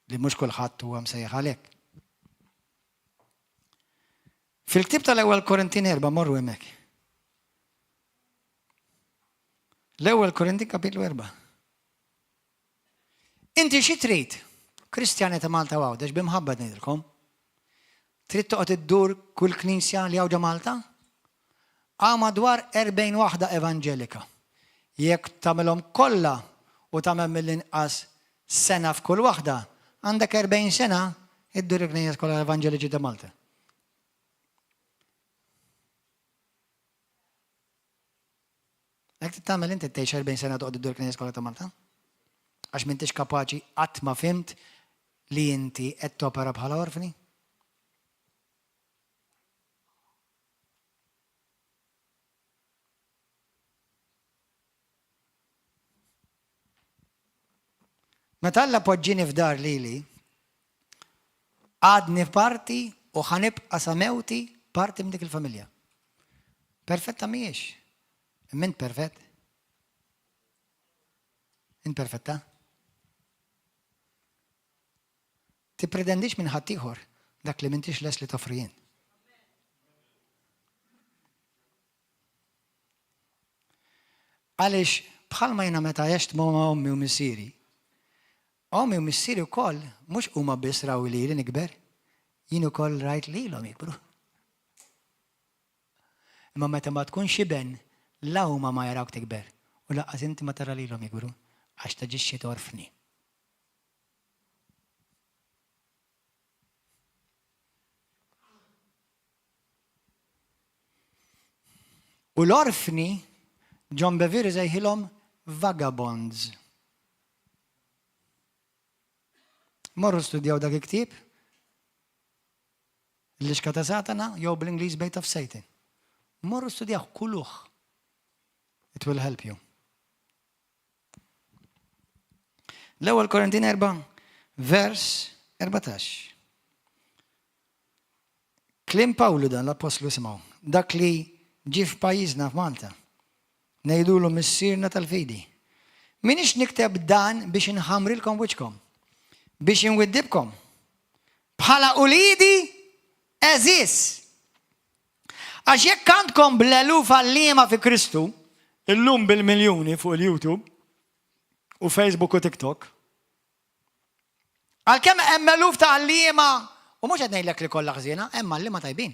Li mhux kulħadd huwa msejjaħ għalhekk. Fil-ktieb tal-Ewwel Korintin erba' morru hemmhekk. L-Ewwel Korintin kapitlu 4. Inti xi trid? Kristjani ta' Malta u Għawdex b'imħabba ngħidilkom. Trid toqgħod iddur kull knisja li hawn ġo Malta? Hawn madwar 40 waħda evanġelika. Jekk tagħmilhom kollha u tagħmel mill-inqas sena f'kull waħda, għandek 40 sena iddur il-knejjes kollha evanġeliċi ta' Malta. Hekk trid tagħmel inti tgħix 40 sena toqgħod iddur il-knejjes kollha ta' Malta? Għax m'intix kapaċi qatt ma fhimt li inti qed topera bħala orfni? Meta Alla poġġini f'dar lili, għadni parti u ħa nibqa' sa mewti parti minn dik il-familja. Perfetta mhijiex. Imma int perfett. Int perfetta. Tippretendix minn ħaddieħor dak li m'intix lest li toffri int. Għaliex bħalma jiena meta għext ma' ommi u missieri, ommi u missieri wkoll mhux huma biss raw lili nikber, jien ukoll rajt lilhom jikbru. Imma meta ma tkunx iben, la huma ma jarawk tikber u lanqas inti ma tara lilhom jikbru għax taġixxi torfni. U l-orfni, John Bevere sejħilhom vagabonds. Morru studjaw dak il-ktieb, L-Lixka ta' Satana jew bl-Ingliż Bait of Satan. Morru studjaw kuluh. It will help you. L-ewwel Korintin 4, vers 14. Kliem Pawlu dan l-appostlu isimgħu, dak li ġie f'pajjiżna f'Malta. Ngħidulu missierna tal-fidi. Minix nikteb dan biex inħamrilkom wiċċkom, biex inwiddibkom. Bħala uliedi għeżież. Għax jekk għandkom bl-eluf għalliema fi Kristu, illum bil-miljuni fuq il-YouTube u Facebook u TikTok, għalkemm hemm eluf ta' għalliema, u mhux qed ngħidlek li kollha ħżiena, hemm għalliema tajbin.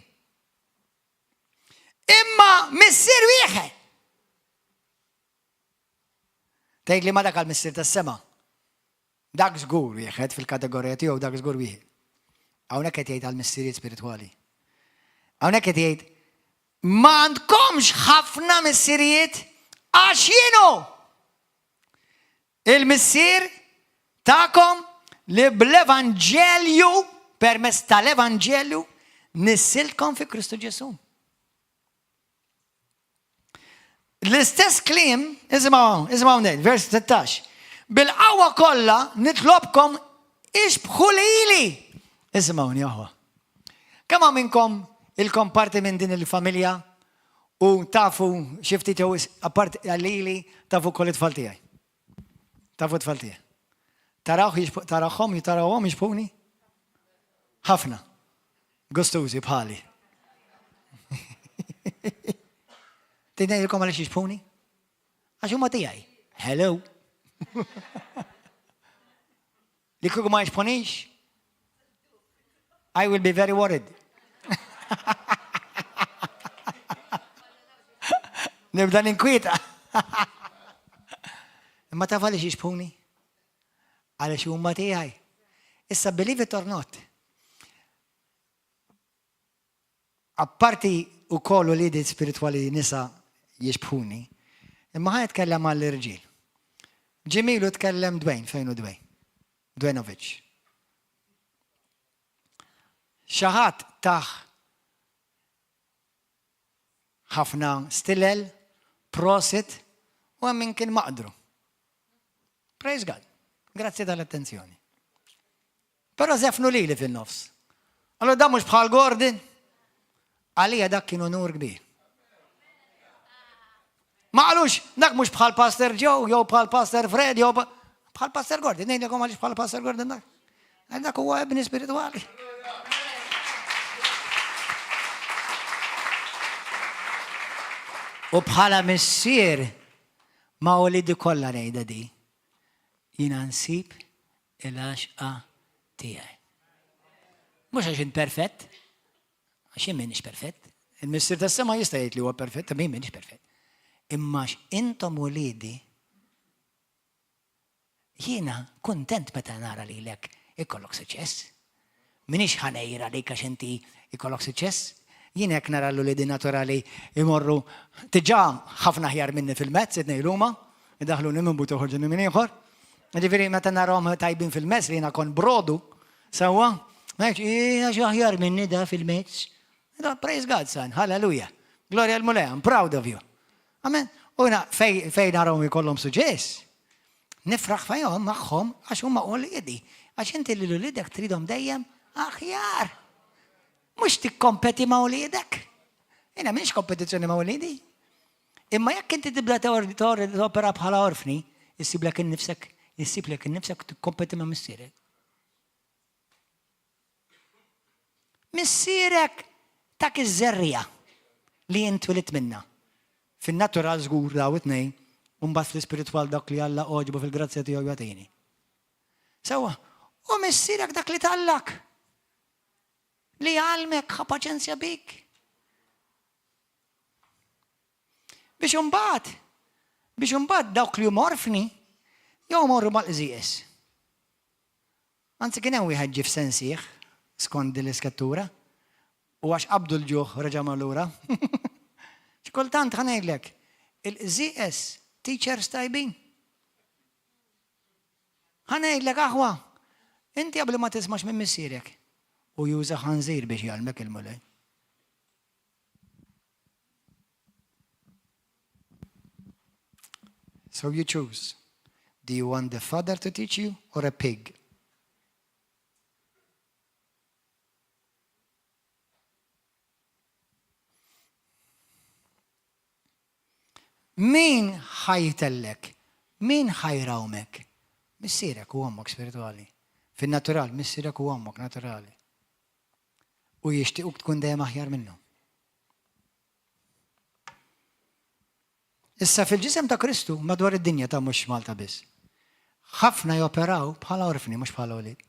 Imma missier wieħed. Tgħid li ma dak għall-missier tas-sema. Dak żgur wieħed fil-kategorija tiegħu dak żgur wieħed. Hawnhekk qed jgħid għall-missirijiet spiritwali. Hawnhekk qed jgħid ma għandkomx ħafna missirijiet għax jienu il-missier tagħkom li bl-evanġelju permezz tal-evanġelju nissiltkom fi Kristu Ġesu. L-istess kliem, isimgħu, isimgħu ngħid, vers 16. Bil-qawwa kollha nitlobkom ixbħu lili. Isimgħuni aħwa. Kemm hawn minnkom ilkom parti minn din il-familja u tafu xi ftit jew apart lili tafu wkoll it-tfal tiegħi. Tafu t-tfal tiegħi. Tarawh tarawhom tarawhom jixbħuni? Ħafna. Gustużi bħali. Trid ngħidilkom għaliex jixbħuni? Għax huma tiegħi. Hello. Li kieku ma jixbħunix, I will be very worried. Nibda ninkwieta. Imma taf għaliex jixbħuni? Għaliex huma tiegħi. Issa believe it or not, apparti wkoll uliedi spiritwali nisa jixbħuni, imma ħa nitkellem għall-irġiel. Ġimilu tkellem Dwayne, fejn hu Dwayne? Dwaynovic. Xi ħadd tah ħafna stilel, prosit, u hemm min kien maqdru. Praise God. Grazzi tal-attenzjoni. Però żefnu lili fin-nofs. Allora dan mhux bħal Gordon? Għalija dak kien unur kbir. Ma qalux, dak mhux bħal Pastor Joe, jew bħal Pastor Fred, jew bħal Pastor Gordon. Ngħidilkom għaliex bħal Pastor Gordon dak. Dak huwa ebni spiritwali. U bħala missier ma' uliedi kollha ngħidha di, jiena nsib il-għaxqa tiegħi. Mhux għax int perfett, għax jien m'iniex perfett. Il-Missier tas-sema jista' jgħid li huwa perfett, imma jien m'iniex perfett. Imma għax intom uliedi Jiena kuntent meta nara lilek ikollok suċċess. M'iniex ħa ngħir għalik għax inti jkollok suċċess. Jien hekk nara l-uliedi naturali jmorru diġà ħafna aħjar minni fil-mezz, it-tnejn huma, idaħħluni minn but u joħorġuni minn ieħor. Jiġifieri meta narahom tajbin fil-mezz li jiena kont brodu, sewwa, ma ngħidx, "Ih, għax aħjar minni da fil-mezz. Praise God, son, hallelujah. Glorja l-Mulej, I'm proud of you. Amen. U jiena fej, fej narahom ikollhom suċċess, nifraħ fejhom magħhom għax huma uliedi. Għax inti lil uliedek tridhom dejjem aħjar. Mhux tikkompeti ma' uliedek. Jiena m'iniex kompetizzjoni ma' uliedi. Imma jekk inti tibda topera bħala orfni, issiblek innifsek, issiblek innifsek tikkompeti ma' missierek. Missierek tak iż-żerriegħa li int twilidt minnha. Fin-natural żgur daw it-tnejn, u mbagħad fl-ispiritwal dak li Alla għoġbu fil-grazzja tiegħu jagħtini. Sewwa, u missierek dak li tgħallak, li għallmek, ħa paċenzja bik. Biex imbagħad, biex imbagħad dawk li huma orfni, jew morru mal-qżieqes. Anzi kien hemm wieħed ġie f'sensih, skont din l-Iskrittura, u għax qabdu l-ġuħ reġa' mar lura. Xi kultant ħa ngħidlek, il-qżieqeż teachers tajbin. Ħa ngħidlek aħwa, inti qabel ma tismax minn missierek u juża ħanżir biex jgħallmek il-Mulej. So you choose. Do you want the father to teach you or a pig? Min ħa jtellek? Min ħa jrawmek? Missierek u ommok spiritwali. Fin-natural, missierek u ommok naturali. U jixtiequk tkun dejjem aħjar minnhom. Issa fil-ġisem ta' Kristu madwar id-dinja ta' mhux Malta biss. Ħafna joperaw bħala orfni mhux bħala wlied.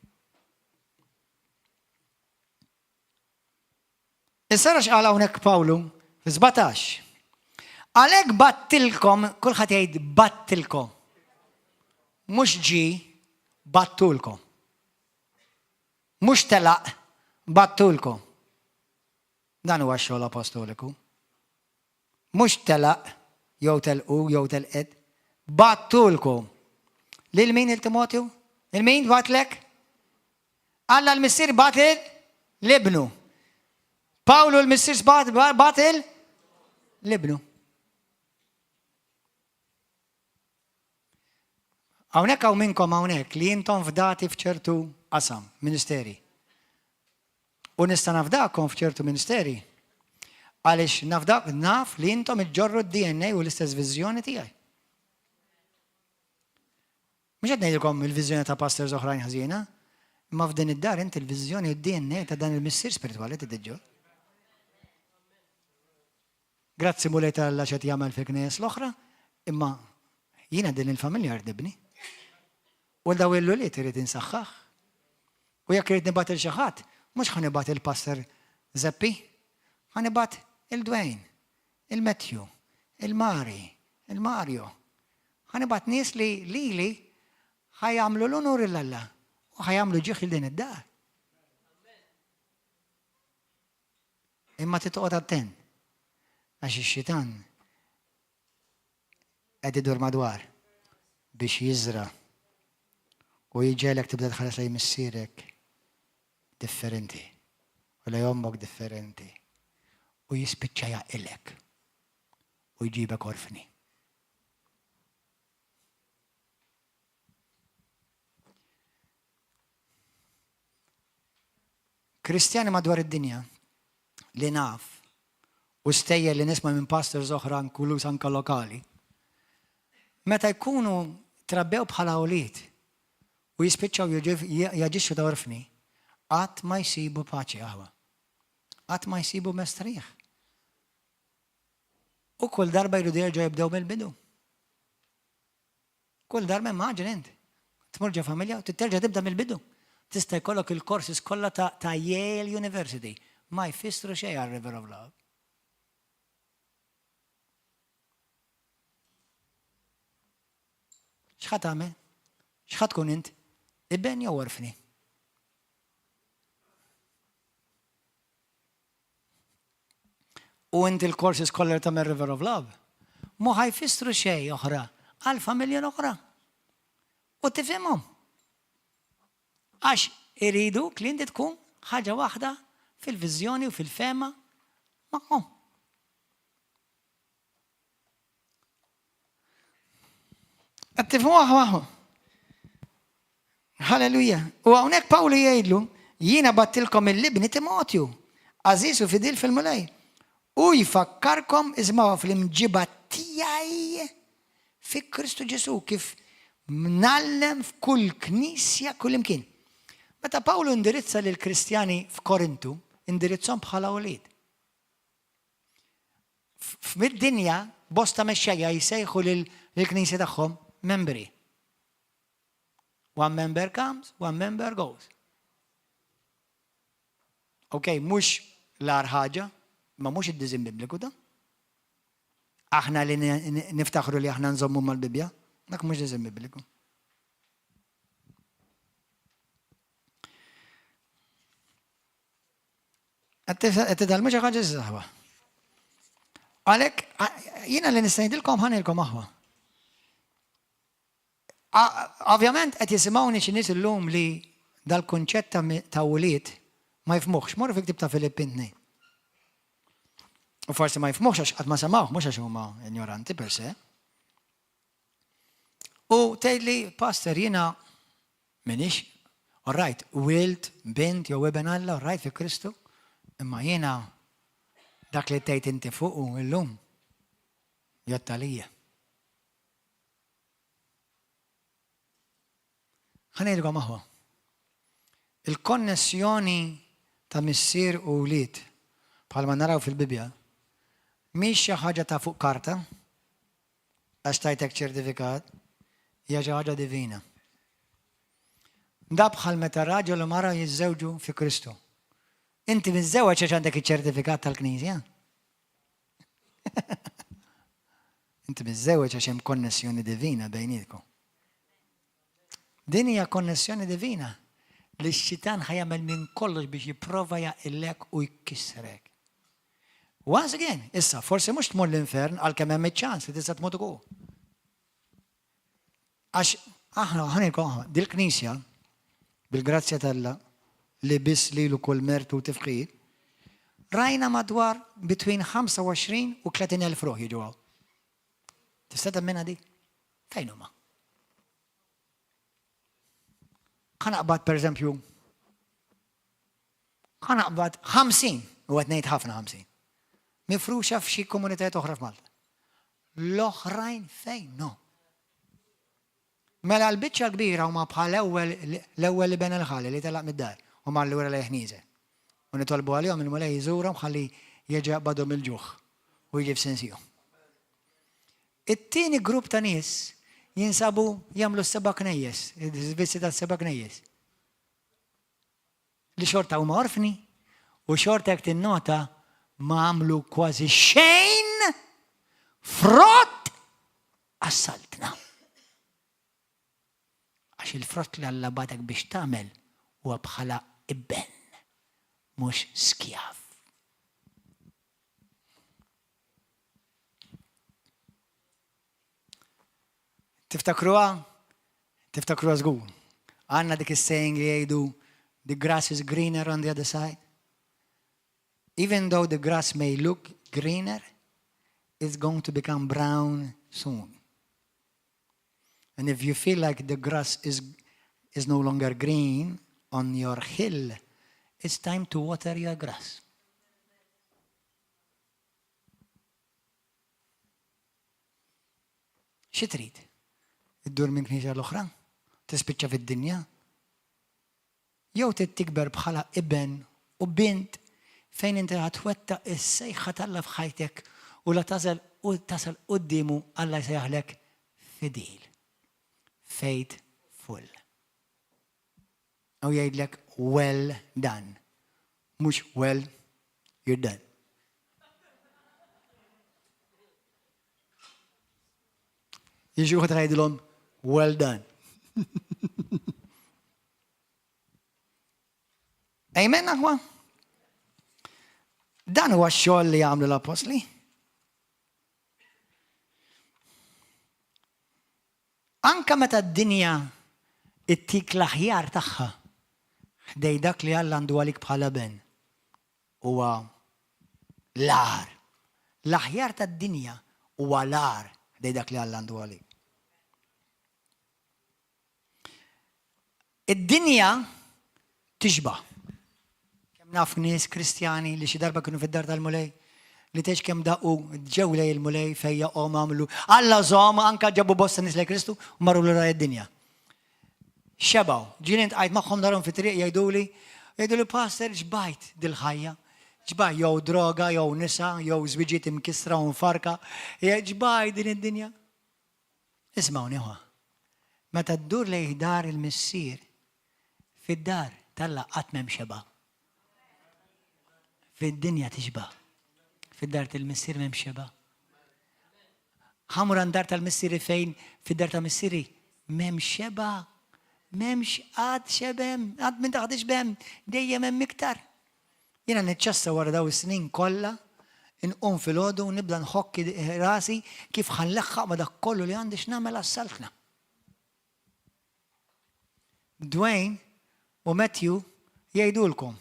Issa ra x'qal hawnhekk Pawlu fi 17. Għalhekk battilkom, kulħadd jgħid battilkom. Mhux ġi battulkom. Mhux telaq battulkom. Dan huwa x-xogħol apostoliku. Mhux telaq, jew telqu, jew telqet. Bagħtulkom. Lil min il Timotju? Lil min bagħtlek? Alla l-Missier bagħat lil ibnu. Pawlu l-Missier bagħat lil ibnu. Hawnhekk hawn minnkom hawnhekk li intom fdati f'ċertu qasam, ministeri. U nista' nafdakom f'ċertu ministeri. Għaliex nafdak naf li intom iġġorru d-DNA u l-istess viżjoni tiegħi. Mhux qed ngħidilkom il-viżjoni ta' pastors oħrajn ħażina, imma f'din id-dar inti l-viżjoni u d-DNA ta' dan il-missier spiritwali tidġor. Grazzi Mulej ta' Alla x'qed jagħmel fil-knejjes l-oħra, imma jiena din il-familja rrid nibni. U daw il-ulied irid insaħħaħ. U jekk irid nibgħat il xi ħadd, mhux ħa nibgħat il-Pastor Zeppi, ħa nibgħat il-Dwayne, il-Matthew, il-Mari, il-Mario. Ħa nibgħat nies li lili ħa jagħmlu l-unur 'l Alla u ħa jagħmlu ġieħ lil din id-dar. Imma trid toqgħod attent għax ix-xitan qed idur madwar biex jiżra' u jġegħlek tibda tħares lejn missierek differenti u lejn ommok differenti u jispiċċa jaqilek u jġibek orfni. Kristjani madwar id-dinja li naf u stejjer li nisma' minn pastors oħra inkluż anke lokali, meta jkunu trabbew bħala ulied u jispiċċaw jaġixxu ta' orfni, qatt ma jsibu paċi aħwa. Qatt ma jsibu mestrieħ. U kull darba jridu jerġgħu jibdew mill-bidu. Kull darba immaġin int. Tmur ġo familja u terġa' tibda mill-bidu. Tista' jkollok il-courses kollha ta', ta Yale University. Ma jfissru xejn għal River of Love. X'ħa tagħmel? X'ħa tkun int? Iben jew orfni? U inti l-courses kollha li tagħmel River of Love, mhu ħa jfissru xejn oħra għall-familja l-oħra. U tifhimhom. Għax iriduk li inti tkun ħaġa waħda fil-viżjoni u fil-fehma magħhom. Qed tifhmu aħwa? Halleluja. U hawnhekk Pawlu jgħidlu, jiena battilkom il-libni Timotju, għażiż u fidil fil-Mulej. U jfakkarkom iżmaw fl-imġiba tiegħi fi Kristu Ġesu kif mnallem f'kull knisja kull imkien. Meta Pawlu indirizza lil Kristjani f'Korintu, indirizzhom bħala ulied. Fid-dinja, bosta mexxejja jsejħu lill-knisja tagħhom membri. One member comes, one member goes. Ok, mhux l-agħar ħaġa, ma mhux id-diżin bibliku da. Aħna li niftaħru li aħna nżommu mal-Bibbja, dak mhux diżin bibliku. Qed titgħallmu xi ħaġa aħwa. Għalhekk jiena li nista' ngħidilkom ħanilkom aħwa. Ovvjament qed jisimgħuni xi nies illum li dal-kunċett ta' wlied ma jifmuhx. Morru fi ktib ta' Filippin 2. U forsi ma jifmuhx għax qatt ma semgħuh, mhux għax huma ignoranti per se. U tgħidli, Pastor, jiena minix, all right, wild, bint jew iben Alla, all right, fi Kristu, imma jiena dak li tgħid inti fuqu illum jgħodd għalija. Ħa ngħidilkom aħwa. Il-konnessjoni ta' missier u wlied bħalma naraw fil-Bibbja mhix xi ħaġa ta' fuq karta, Għax tajtek ċertifikat, hija xi ħaġa divina. Da bħal meta raġel u mara jiżżewġu fi Kristu. Inti miżżewweġ għax għandek iċ-ċertifikat tal-Knisja. Inti miżżewweġ għax hemm konnessjoni divina bejnietkom. Din hija konnessjoni divina li x-xitan ħa jagħmel minn kollox biex jipprova jaqillek u jkissrek. Once again, issa, forsi mhux tmur l-infern għalkemm hemm iċ-ċans li tista' tmut ukoll. Għax aħna ħanilkom dil-knisja bil-grazzja t'Alla li biss lilu kull mertu u tifħir, rajna madwar between 25 u 30 elf ruħ jiġu hawn. Tista' temminha di? Fejn huma? Ħa naqbad pereżempju ħa naqbad 50, u qed ngħid ħafna 50, mifruxa f'xi komunitajiet oħra f'Malta. L-oħrajn fejn no. Mela l-biċċa kbira huma bħal ewwel l-ewwel iben il-ħali li telaq mid-dar u mar lura lejn ħnieżer. U nitolbu għalihom il-Mulej jżurhom ħalli jerġa' jaqbadhom il-ġuħ u jiġi f'sensihom. It-tieni grupp ta' nies jinsabu jagħmlu s-seba' knejjes, is-servizzi tas-seba' knejjes. Li xorta huma orfni u xorta jekk tinnota ma għamlu kważi xejn frott għas-saltna. Għax il-frott li Alla bagħtek biex tagħmel huwa bħala iben, mhux skjav. Tiftakruha? Tiftakruha żgur. Għandna dik is-saying li jgħidu the grass is greener on the other side. Even though the grass may look greener, it's going to become brown soon. And if you feel like the grass is, is no longer green on your hill, it's time to water your grass. Xi trid? Iddur minn knisja l-oħra? Tispiċċa fid-dinja? Jew trid tikber bħala iben u bint fejn inti ħa twettaq is-sejħa t'Alla f'ħajtek u la tagħżel tasal quddiemu Alla jsejjaħlek fidil. Faithful. U jgħidlek well done. Mhux well you're done. Jiġi uħed ngħidilhom well done. Amen aħwa? Dan huwa x-xogħol li għamlu l-apostli. Anka meta d-dinja ittik l-aħjar tagħha ħdej dak li Alla għandu għalik bħala ben huwa l-agħar. L-aħjar tad-dinja huwa l-agħar ħdej dak li Alla għandu għalik. Id-dinja tixba'. Kemm naf nies Kristjani li xi darba kienu fid-dar tal-Mulej, li tgħidx kemm daqu ġew lej il-Mulej fejjaqhom għamlu. Alla żomm anka ġabu bosta nies lej Kristu u marru lura id-dinja. Xebgħu. Ġieli ntqajt magħhom darhom fit-triq jgħiduli, jgħiduli pastor xbajt dil-ħajja. Xbajt jew droga, jew nisa, jew żwiġiet imkissra u mfarka. Xbajt din id-dinja. Ismgħuni ħa. Meta ddur lejh dar il-Missier, fid-dar t'Alla qatt m'hemm xebgħa. Fid-dinja tixba'. Fid-dar tal-Missier m'hemmx xebgħa. Ħa mmur għand dar tal-Missieri fejn fid-dar ta' Missieri m'hemmx xebgħa. M'hemmx qatt xebgħem, qatt minn taħt ixbem, dejjem hemm iktar. Jiena niċċassa wara dawn is-snin kollha, inqum filgħodu u nibda nħokk rasi kif ħa nleħħaq ma' dak kollu li għandi x'nagħmel għas-Saltna. Dwayne u Matthew jgħidulkom.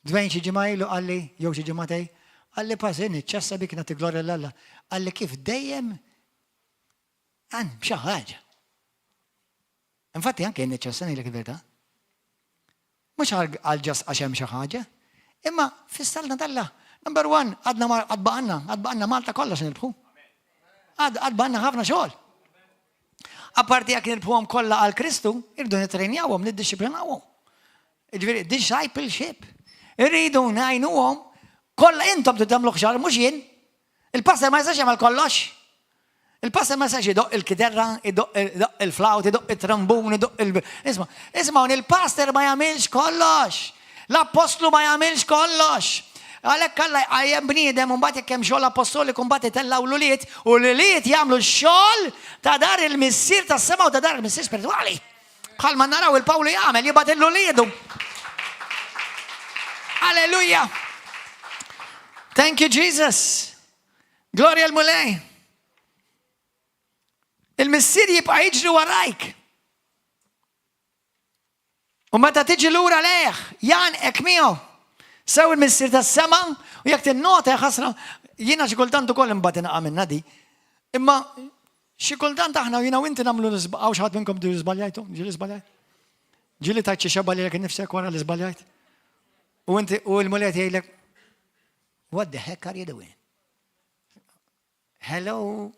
Dwayne xi ġimgħa ilu qalli, jew xi ġimgħatej, qalli Pastor niċċassa bik nagħti glorja 'l Alla. Qalli kif dejjem għand xi ħaġa. Infatti anke jien niċċassa ngħidlek il-verità. Mhux għal ġas għax hemm xi ħaġa, imma fis-saltna t'Alla. Number one, għadna għad baqanna, għad baqanna Malta kollha se nirbħu. Għad baqanna ħafna xogħol. Apparti jekk nirbħuhom kollha għal Kristu, irdu nitrenjawhom, niddixxiplinawhom. Ġifieri discipleship. Irridu ngħinuhom kollha intom tagħmlu xogħol mhux jien. Il-pastor ma jistax jagħmel kollox. Il-pastor ma jistax idoqq il-kitarra, idoqq il-flawt, idoqq it-trambun, idoqq il- Isma', isma' il-pastor ma jagħmilx kollox. L-appostlu ma jagħmilx kollox. Għalhekk Alla jqajjem bniedem u mbagħad jekk hemm xogħol appostoliku mbagħad itellgħu l-ulied u l-ulied jagħmlu x-xogħol ta' dar il-missier tas-sema u ta' dar il-missier spiritwali. Bħalma naraw il-Pawlu jagħmel jibgħat il-uliedu. Alleluja! Thank you Jesus. Gloria l-Mulej. Il-missier jibqa' jiġri warajk. U meta tiġi lura lejh, jgħannqek miegħu. Sew il-missier tas-sema, u jekk tinnota ħasra, jiena xi kultant ukoll imbagħad inaqa' minna di. Imma xi kultant aħna jiena u inti nagħmlu l-iżball, xi ħadd minnkom ġieli żbaljajtu, ġieli żbaljajt. Ġieli tajt xi xebgħa lilek innifsek wara li żbaljajt. U inti u l-Mulej jgħidlek, what the heck are you doing? Hello?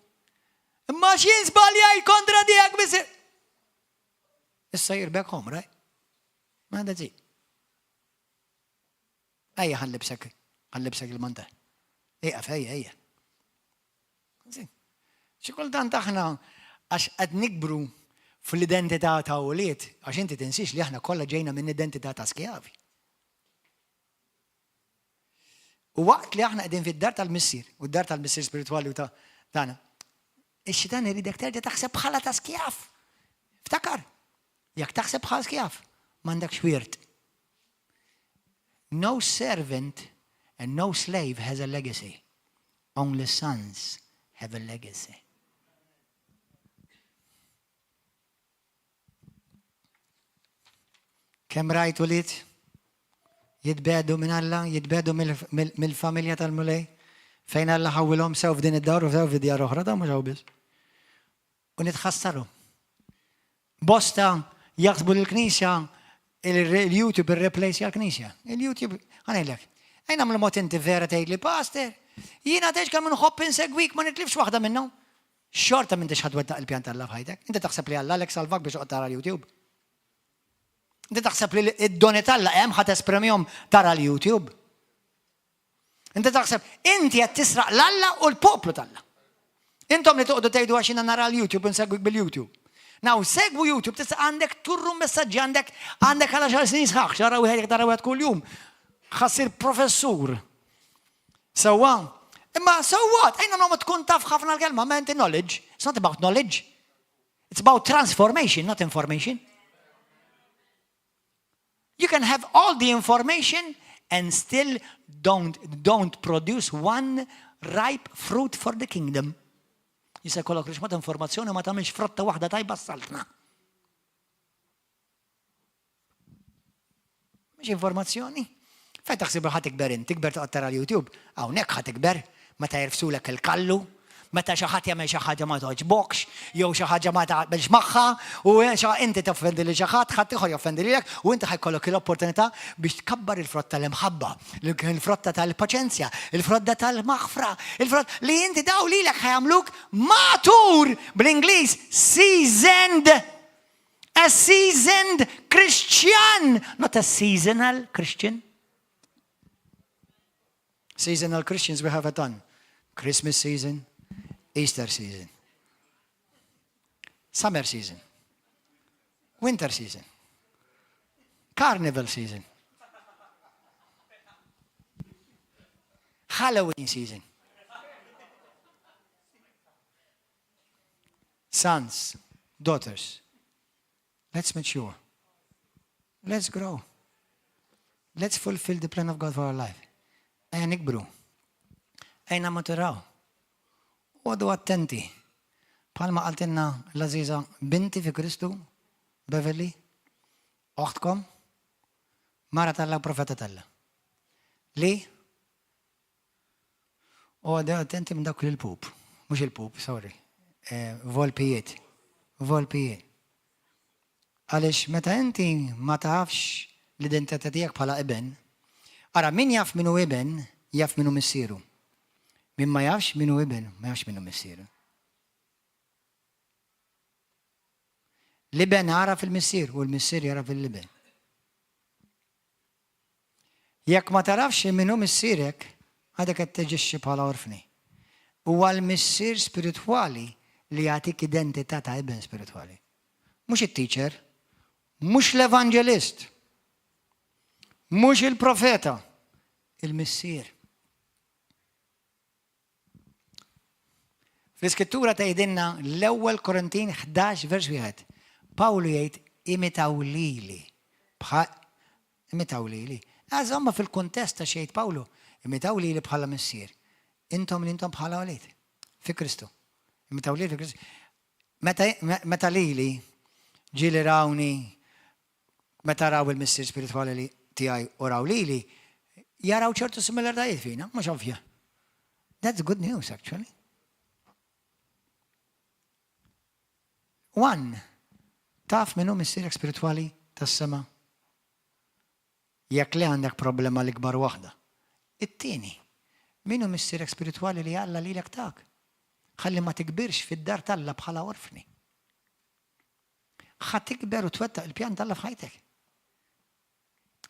Imma x'jien żbaljajt kontra tiegħek missier. Issa you're back home, right? Ma that's it. Ejja ħallibsek, ħallibsek il-manta. Ejja, ejja, ejja. Xi kultant aħna għax qed nikbru fl-identità ta' ulied, għax inti tinsiex li aħna kollha ġejna minn identità ta' skjavi. U waqt li aħna qegħdin fid-dar tal-Missier, u d-dar tal-Missier spiritwali u ta' tagħna, ix-xitan iridek terġa' taħseb bħala ta' skjav. Ftakar, jekk taħseb bħala skjav, m'għandekx wirt. No servant and no slave has a legacy. Only sons have a legacy. Kemm rajt ulied jitbiegħdu minn Alla, jitbiegħdu mill-familja tal-Mulej, fejn Alla ħawwilhom sew f'din id-dar u sew f'djar oħra, ta' mhux hawn biss. U nitħassarhom. Bosta jaħsbu l-Knisja il-YouTube irreplace l-Knisja. Il-YouTube, ħa ngħidlek, ejn nagħmlu mod inti vera tgħidli, Pastor, jiena tgħidx kemm nħobb insegwik ma nitlifx waħda minnhom. Xorta m'intix ħa twettaq il-pjan t'Alla f'ħajtek. Inti taħseb li Alla għalhekk salvak biex toqgħod tara l-YouTube? Inti taħseb li id-doni t'Alla hemm ħa tespremihom tara l-YouTube? Inti taħseb, inti qed tisraq l-Alla u l-poplu t'Alla. Intom li toqgħodu tgħidu għax jiena nara l-YouTube insegwik bil-YouTube. Now, segwu YouTube, tista' għandek turru messaġġi għandek għandek għal xar snin sħaħ, xara wieħed jekk tara wieħed kuljum. Ħassir professur. Sewwa. Imma so what? Ejna ma tkun taf ħafna l-kelma, ma inti knowledge. It's not about knowledge. It's about transformation, not information. You can have all the information and still don't, don't produce one ripe fruit for the kingdom. Jista' jkollok rixma ta' informazzjoni ma tagħmilx frotta waħda tajba s-saltna. Mhux informazzjoni. Fejn taħseb ħa tikber int, tikber toqgħod tara l-YouTube, hawnhekk ħa tikber meta jirfsulek il-kallu, meta xi ħadd jagħmel xi ħaġa ma togħġbokx, jew xi ħaġa ma taqbilx magħha, u inti toffendi lil xi ħadd, ħadd ieħor joffendi lilek, u inti ħa jkollok l-opportunità biex tkabbar il-frott tal-imħabba, il-frotta tal-paċenzja, il-frotta tal-maħfra, il-frott li inti daw lilek ħa jagħmluk matur bl-Ingliż seasoned. A seasoned Christian, not a seasonal Christian. Seasonal Christians we have a ton. Christmas season, Easter season, summer season, winter season, carnival season, Halloween season. Sons, daughters, let's mature. Let's grow. Let's fulfill the plan of God for our life. Ejja nikbru. Ejja nammaturaw. Għodu attenti. Palma qaltilna l-għażiża binti fi Kristu, Beverly, oħtkom, mara t'Alla u profeta t'Alla. Li Oqgħodu attenti minn dawk l-pup. Mhux il-pup, sorry. Eh, volpijiet. Volpijiet. Għaliex meta inti ma tafx l-identità tiegħek bħala iben, ara min jaf min hu iben, jaf min hu missieru. Min ma jafx min hu iben, ma jafx min hu missieru. L-iben għaraf il-missier u l-missier jagħraf il-iben. Jekk ma tagħrafx min hu missierek, għadek qed teġixxi bħala orfni. Huwa l-missier spiritwali li jagħtik identità ta' iben spiritwali. Mhux it-teacher, mhux l-evanġelist, mhux il-profeta, il-missier. Fl-Iskrittura tgħidilna l-ewwel Korintin 11 vers 1. Pawlu jgħid imitaw lili. Imitaw lili. Għażomma fil-kuntest ta' xejn Pawlu, imitaw lili bħala missier. Intom li intom bħala ulied. Fi Kristu. Imitaw lili fi Kristu. Meta, meta lili ġieli rawni meta raw il-missier spiritwali li tiegħi u raw lili, jaraw ċertu similaritajiet fina, mhux ovvja. That's good news actually. One, taf min hu missierek spiritwali tas-sema? Jekk le għandek problema l-ikbar waħda. It-tieni, min hu missierek spiritwali li Alla lilek tak? Ħalli ma tikbirx fid-dar t'Alla bħala orfni. Ħa tikber u twettaq il-pjan t'Alla f'ħajtek.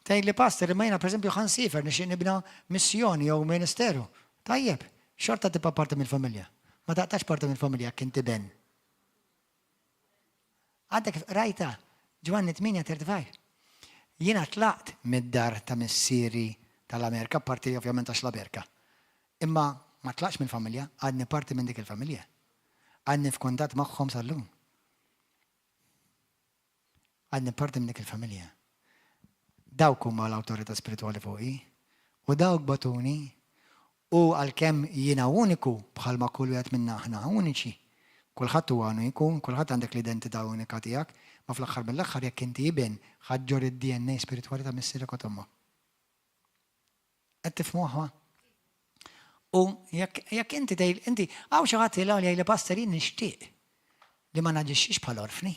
Tgħidli pastor imma jiena pereżempju ħa nsiefer nixtieq nibna missjoni jew ministeru. Tajjeb, xorta tibqa' parti mill-familja. Ma taqtax parti mill-familja jekk inti ben. Għadek rajta Ġwanni 8:35. Jiena tlaqt mid-dar ta' missieri tal-Amerika, parti ovvjament għax l-Amerika. Imma ma tlaqtx mill-familja, għadni parti minn dik il-familja. Għadni f'kuntatt magħhom sal-lum. Għadni parti minn dik il-familja. Dawk huma l-awtorità spiritwali fuqi u dawk bagħtuni u għalkemm jiena uniku bħalma kull wieħed minna aħna uniċi, kulħadd huwa uniku, kulħadd għandek l-identità unika tiegħek, ma fl-aħħar mill-aħħar jekk inti iben ħa ġġorr id-DNA spiritwali ta' missierek u t'ommok. Qed tifhmuha? U jekk jekk inti tgħid inti hawn xi ħadd jilgħu jgħidli pastor jien nixtieq li ma naġixxix bħal orfni.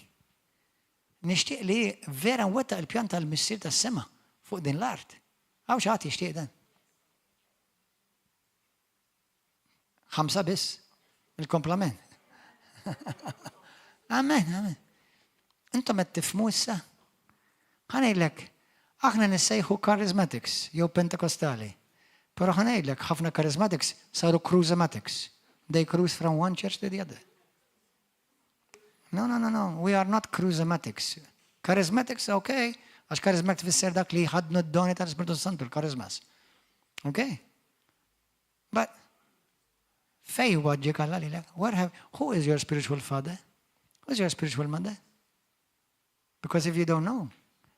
Nixtieq li vera nwettaq il-pjan tal-missier tas-sema fuq din l-art. Hawn xi ħadd jixtieq dan. Ħamsa biss, il-komplament. Amen, amen. Intom qed tifhmu issa? Ħa ngħidlek, aħna nissejħu charismatics jew Pentekostali. Però ħa ngħidlek, ħafna charismatics saru cruisematics. They cruise from one church to the other. No, no, no, no, we are not cruisematics. Charismatics, okay, għax charismatic tfisser dak li jħaddnu d-doni tal-Ispirtu Santu, l-charismas. Okay? But fej waġġek Alla lilek? Where have, who is your spiritual father? Who is your spiritual mother? Because if you don't know,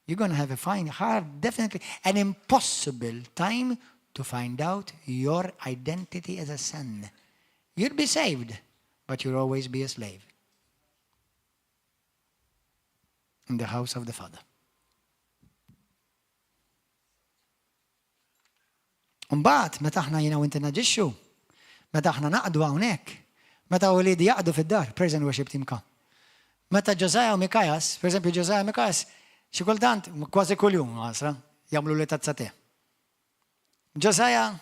you're going to have a fine, hard, definitely an impossible time to find out your identity as a son. You'll be saved, but you'll always be a slave. In the house of the Father. Mbagħad meta aħna jiena u inti naġixxu, meta aħna naqdu hawnhekk, meta uliedi jaqdu fid-dar, praise and worship team come. Meta Josiah u Mikajas, per eżempju Josiah u Mikajas, xi kultant, kważi kuljum għasra, jagħmlu li tazza te. Josiah,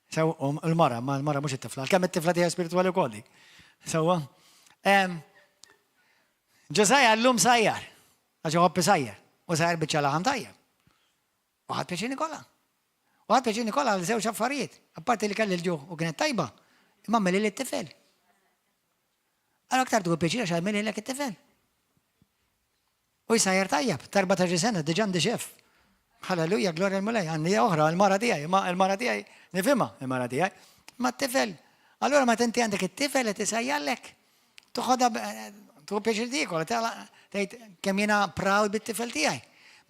sew um, il-mara, ma l-mara mhux it-tifla, kemm it-tifla tiegħi spiritwali wkoll dik. Sewwa. Josiah llum sajjar, għax iħobb isajjar, u sajjar biċċa laħam tajjeb. U ħadd pjaċir nikola. U ħadd pjaċir nikola għal żewġ affarijiet. Apparti li kelli l-ġuħ u kienet tajba, imma għamel li t-tifel. Għal aktar tuħu pjaċir għax għamel lilek it-tifel. U jsajjar tajjeb, ta' 14 sena, diġà għandi xef. Halleluja, glorja l-Mulej, għandi oħra, l-mara tiegħi, ma l-mara tiegħi, nifhimha, il-mara tiegħi. Ma t-tifel, allura ma inti għandek it-tifel qed isajjarlek. Toħodha tuħu pjaċir tiekol, tgħid kemm jiena proud bit-tifel tiegħi.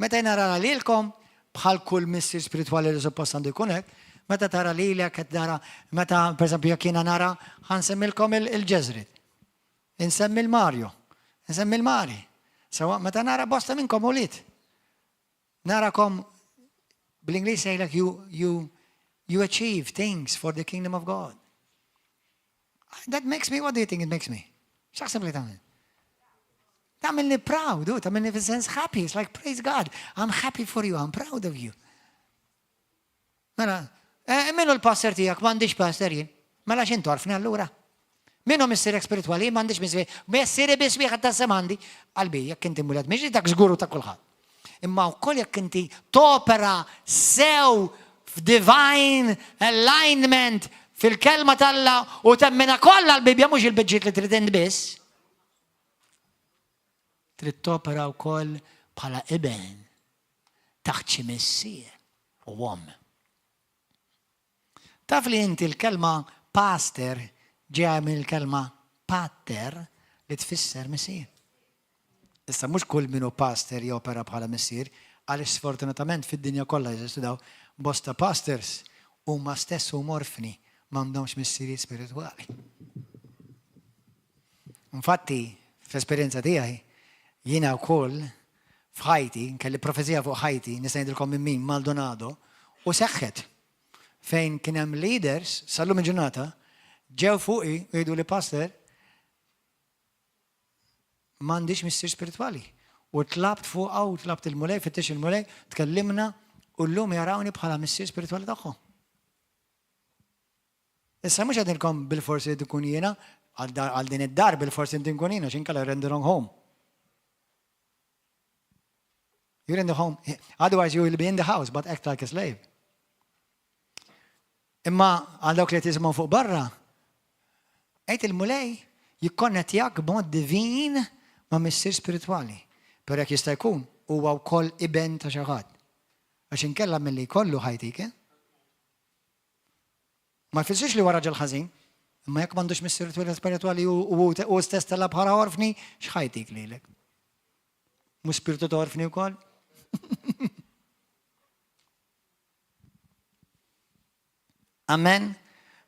Meta jiena nara lilkom bħal kull missier spiritwali li suppost għandu jkun hekk, meta tara lilek qed nara, meta pereżempju jekk jiena nara ħa nsemmilkom il-Ġeżrit. Insemmi l-Mario, insemmi l-Mari. Sewa meta nara bosta minnkom ulied. Narakom bl-Ingliż jgħidlek you, you, you achieve things for the kingdom of God. That makes me, what do you think it makes me? X'taħseb li tagħmel? Tagħmilni proud, u tagħmilni fis-sens happy. It's like praise God, I'm happy for you, I'm proud of you. Mela, eh, minnu l-pastor tiegħek m'għandix pastor jien. Mela x'intu għarfni allura? Minnu missierek spiritwali, m'għandix missieri, missieri biss wieħed ta' semandi. Qalbi, jekk inti muled, mhix dak żguru ta' kulħadd. Imma wkoll jekk inti topera sew f'divine alignment fil-kelma t'Alla u temmina kollha l-Bibbja mhux il-biġġiet li trid int biss. Trid topera wkoll bħala iben taħt xi missier u omm. Taf li inti l-kelma pastor ġejja mill-kelma pater li tfisser missier. Issa mhux kull min hu pastor jopera bħala missier, għaliex sfortunatament fid-dinja kollha jeżistu daw bosta pastors huma stess huma orfni, m'għandhomx missirijiet spiritwali. Infatti, fl-esperjenza tiegħi, jiena wkoll f'ħajti, kelli profezija fuq ħajti, nista' ngħidilkom minn min, Maldonado, u seħħet. Fejn kien hemm leaders, sal-lum il-ġurnata, ġew fuqi u jgħidu li pastor, M'għandix missier spiritwali. U tlabt fuqha u tlabt il-Mulej, fittex il-Mulej, tkellimna u llum jarawni bħala missier spiritwali tagħhom. Issa mhux qed bil-forsi li tkun jiena, għal din id-dar bil-forsi inti nkun jiena, x'inkella you're in the wrong home. You're in the home. Otherwise you will be in the house, but act like a slave. Imma għal dawk li qed jisimgħu fuq barra, għid il-Mulej jikkonnettjak b'mod divin ma' missier spiritwali. Però jekk jista' jkun, huwa wkoll iben ta' xi ħadd. Għax inkella milli jkollu ħajtik, eh? Ma jfissirx li huwa raġel ħażin, imma jekk m'għandux missier spiritwali u hu stess tela' bħala orfni, x'ħajtik lilek? Mhux spiritu ta' orfni wkoll? Amen.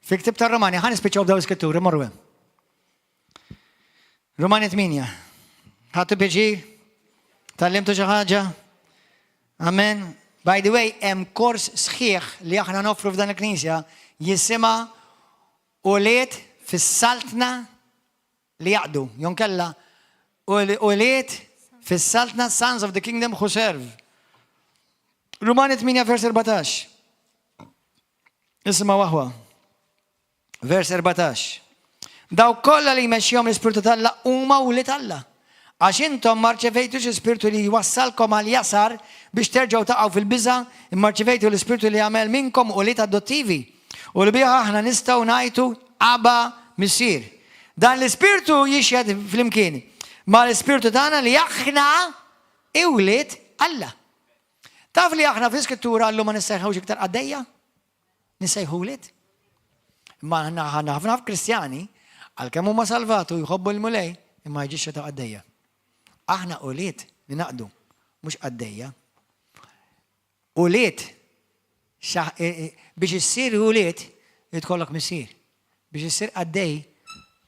Fil-ktib ta' Romani, ħan nispiċċaw b'daw iskritturi, morru hemm. Romani 8. Ħattu pjaċir? Tallimtu xi ħaġa? Amen. By the way, hemm kors sħiħ li aħna nofru f'dan il-knisja jisimha Ulied fis-saltna li jaqdu, jonkella ulied fis-saltna sons of the kingdom who serve. Rumani 8 vers 14. Isma' waħwa. Vers 14. Daw kollha li jmexxihom l-Ispirtu t'Alla huma wlied Alla. Għax intom ma rċevejtux l-ispirtu li jwassalkom għal jasar biex terġgħu taqgħu fil-biża', imma rċevejtu l-ispirtu li jagħmel minnkom ulied adottivi, u li bih aħna nistgħu ngħajtu, Abba, Missier. Dan l-ispirtu jixhed flimkien mal-ispirtu tagħna li aħna wlied Alla. Taf li aħna fl-Iskrittura llum ma nissejħux iktar qaddejja? Nissejħu wlied. Imma aħna ħafna Kristjani, għalkemm huma salvatu jħobbu l-Mulej, imma jġixxu ta' qaddejja. Aħna ulied li naqdu, mhux qaddejja. Ulied biex issir ulied jitkollok missier. Biex issir qaddej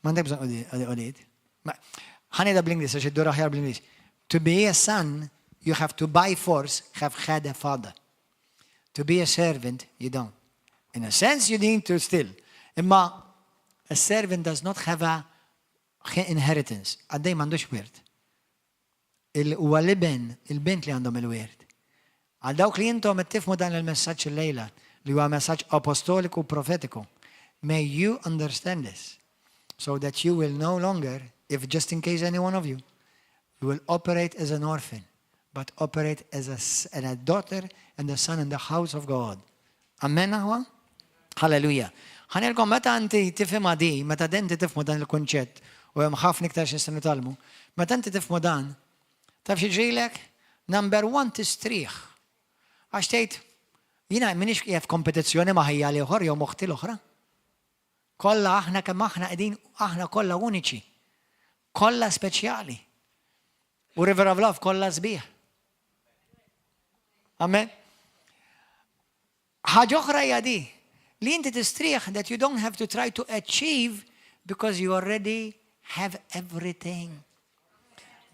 m'għandek bżonn ulied. Ħa ngħidha bl-Ingliż għax iddur aħjar bl-Ingliż. To be a son, you have to by force have had a father. To be a servant, you don't. In a sense, you need to still. Imma a servant does not have a inheritance. Qaddej m'għandux wirt. Huwa l-iben, il-bint li għandhom il-wirt. Għal dawk li intom qed tifhmu dan il-messaġġ illejla, li huwa messaġġ apostoliku u profetiku, may you understand this, so that you will no longer, if just in case any one of you, you will operate as an orphan, but operate as a, a daughter and a son in the house of God. Amen aħwa? Halleluja. Ħanilkom meta inti tifhimha di, meta inti tifhmu dan il-kunċett, u hemm ħafna iktar x'nistgħu nitgħallmu, meta inti tifhmu dan, taf x'jiġrilek? Number one tistrieħ. Għax tgħid, jiena m'iniex qiegħed f'kompetizzjoni ma' ħija l-ieħor jew m'oħti l-oħra. Kollha aħna kemm aħna qegħdin aħna kollha uniċi. Kollha speċjali. U River of Love kollha sbieħ. Amen. Ħaġa oħra hija di, li inti tistrieħ that you don't have to try to achieve because you already have everything.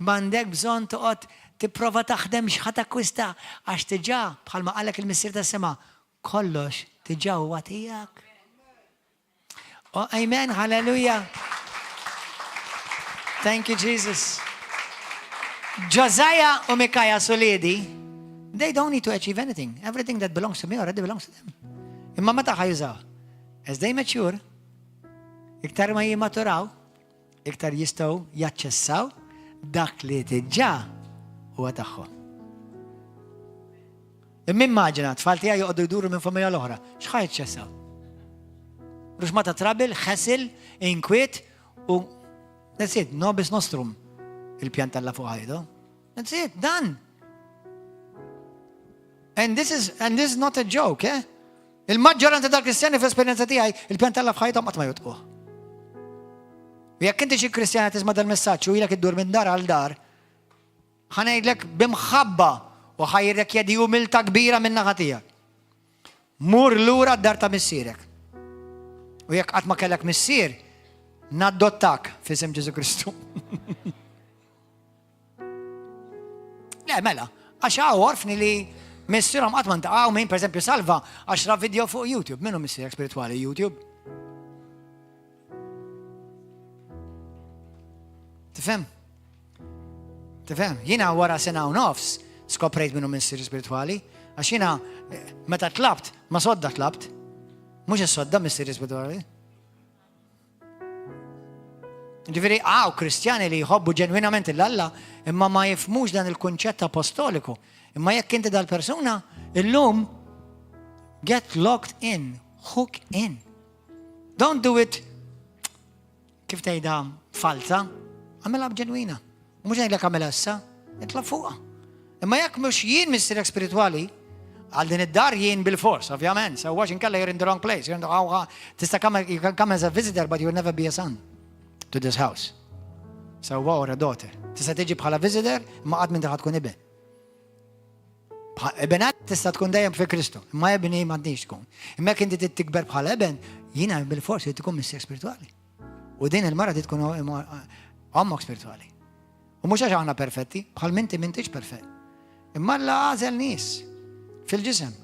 M'għandek bżonn toqgħod tipprova taħdem x'ħa takkwista għax diġà bħalma qalek il-Missier tas-sema kollox diġà huwa tiegħek. Oh, amen, hallelujah. Thank you, Jesus. Josiah u Mikaja Solidi, they don't need to achieve anything. Everything that belongs to me already belongs to them. Imma meta ħajużaw? As they mature, iktar ma jimmaturaw, iktar jistgħu jaċċessaw dak li diġà huwa tagħhom. Imma immaġina tfal tiegħi joqogħdu jduru minn familja l-oħra, x'ħa jaċċessaw? Ruxma ta' trabil, ħesil, inkwiet u that's it, nobis nostrum il-pjan tal fuq ħajdu. That's it, done. And this is, and this is not a joke, eh? Il-maġġoranza tal-Kristjani fl-esperjenza tiegħi, il-pjan tal f'ħajthom qatt ma jotquh. U jekk inti xi Kristjana tisma' dal-messaġġ u ilek iddur minn dar għal dar, ħa ngħidlek b'imħabba u ħa jirrekjedi umiltà kbira minn naħa tiegħek. Mur lura d-dar ta' missierek. U jekk qatt ma kellek missier, naddottak f'isem Ġesu Kristu. Le, mela, għax hawn orfni li missierhom qatt ma ntaqgħu minn pereżempju salva għax ra video fuq YouTube. Minnu missierek spiritwali YouTube? Tifhem? Tifhem? Jiena wara sena u nofs skoprejt minnu missier spiritwali, għax jiena eh, meta tlabt, ma sodda tlabt, mhux is-sodda missier spiritwali. Ġifieri hawn Kristjani li jħobbu ġenwinament il-Alla imma ma jifmux dan il-kunċett apostoliku. Imma jekk inti dal-persuna, illum get locked in, hook in. Don't do it kif tgħidha falza, għamilha b'ġenwina. Mhux ngħidlek għamilha issa, itla' fuqha. Imma jekk mhux jien missierek spiritwali, għal din id-dar jien bil-fors, ovvjament, so għax inkella you're in the wrong place, you're in the wrong, tista' come, you can come as a visitor, but you will never be a son to this house. So or a daughter. Tista' tiġi bħala visitor, ma qatt minn tkun iben. Eben tista' tkun dejjem fi Kristu, imma ebni m'għandix tkun. Imma jekk inti tikber bħala eben, jiena bil-fors li tkun missier spiritwali. U din il-mara tkun ommok spiritwali. U mhux għax aħna perfetti, bħal minti m'intix perfett. Imma Alla għażel nies fil-ġisem.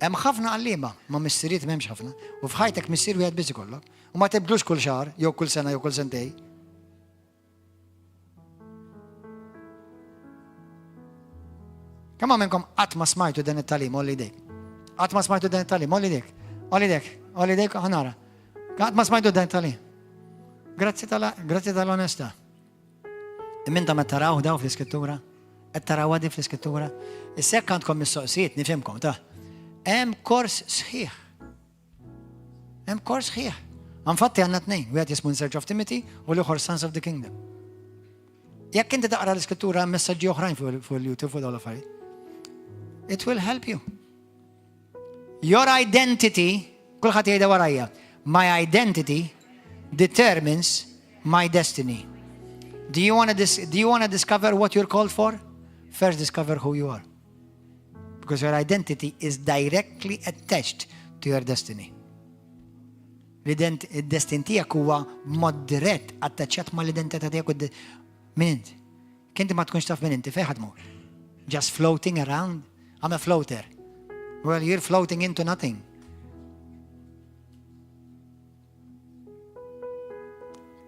Hemm ħafna għalliema, ma missiriet m'hemmx ħafna. U f'ħajtek missier wieħed biss ikollok. U ma tibdlux kull xahar, jew kull sena, jew kull sentej. Kemm minnkom qatt ma smajtu dan it-talim, olli dejk. Qatt ma smajtu dan it-talim, olli dejk. Olli dejk, olli dejk, ħanara. Qatt ma smajtu dan it-talim. Grazzi tal-onesta. Imma intom qed taraw daw fl-Iskrittura? Qed taraw għadi fl-Iskrittura? Issa jekk għandkom mistoqsijiet nifhimkom ta' hemm kors sħiħ. Hemm kors sħiħ. Infatti għandna tnejn, wieħed jismu In Search of Timothy u l-ieħor Sons of the Kingdom. Jekk inti taqra l-iskrittura hemm messaġġi oħrajn fuq il-YouTube fuq dawn l-affarijiet. It will help you. Your identity, kulħadd jgħidha warajja, my identity determines my destiny. Do you want to do you want to discover what you're called for? First discover who you are. Because your identity is directly attached to your destiny. Id-destin tiegħek huwa mod dirett attaċċjat mal-identità tiegħek min int. Kinti ma tkunx taf min inti fejn ħadmur. Just floating around. I'm a floater. Well, you're floating into nothing.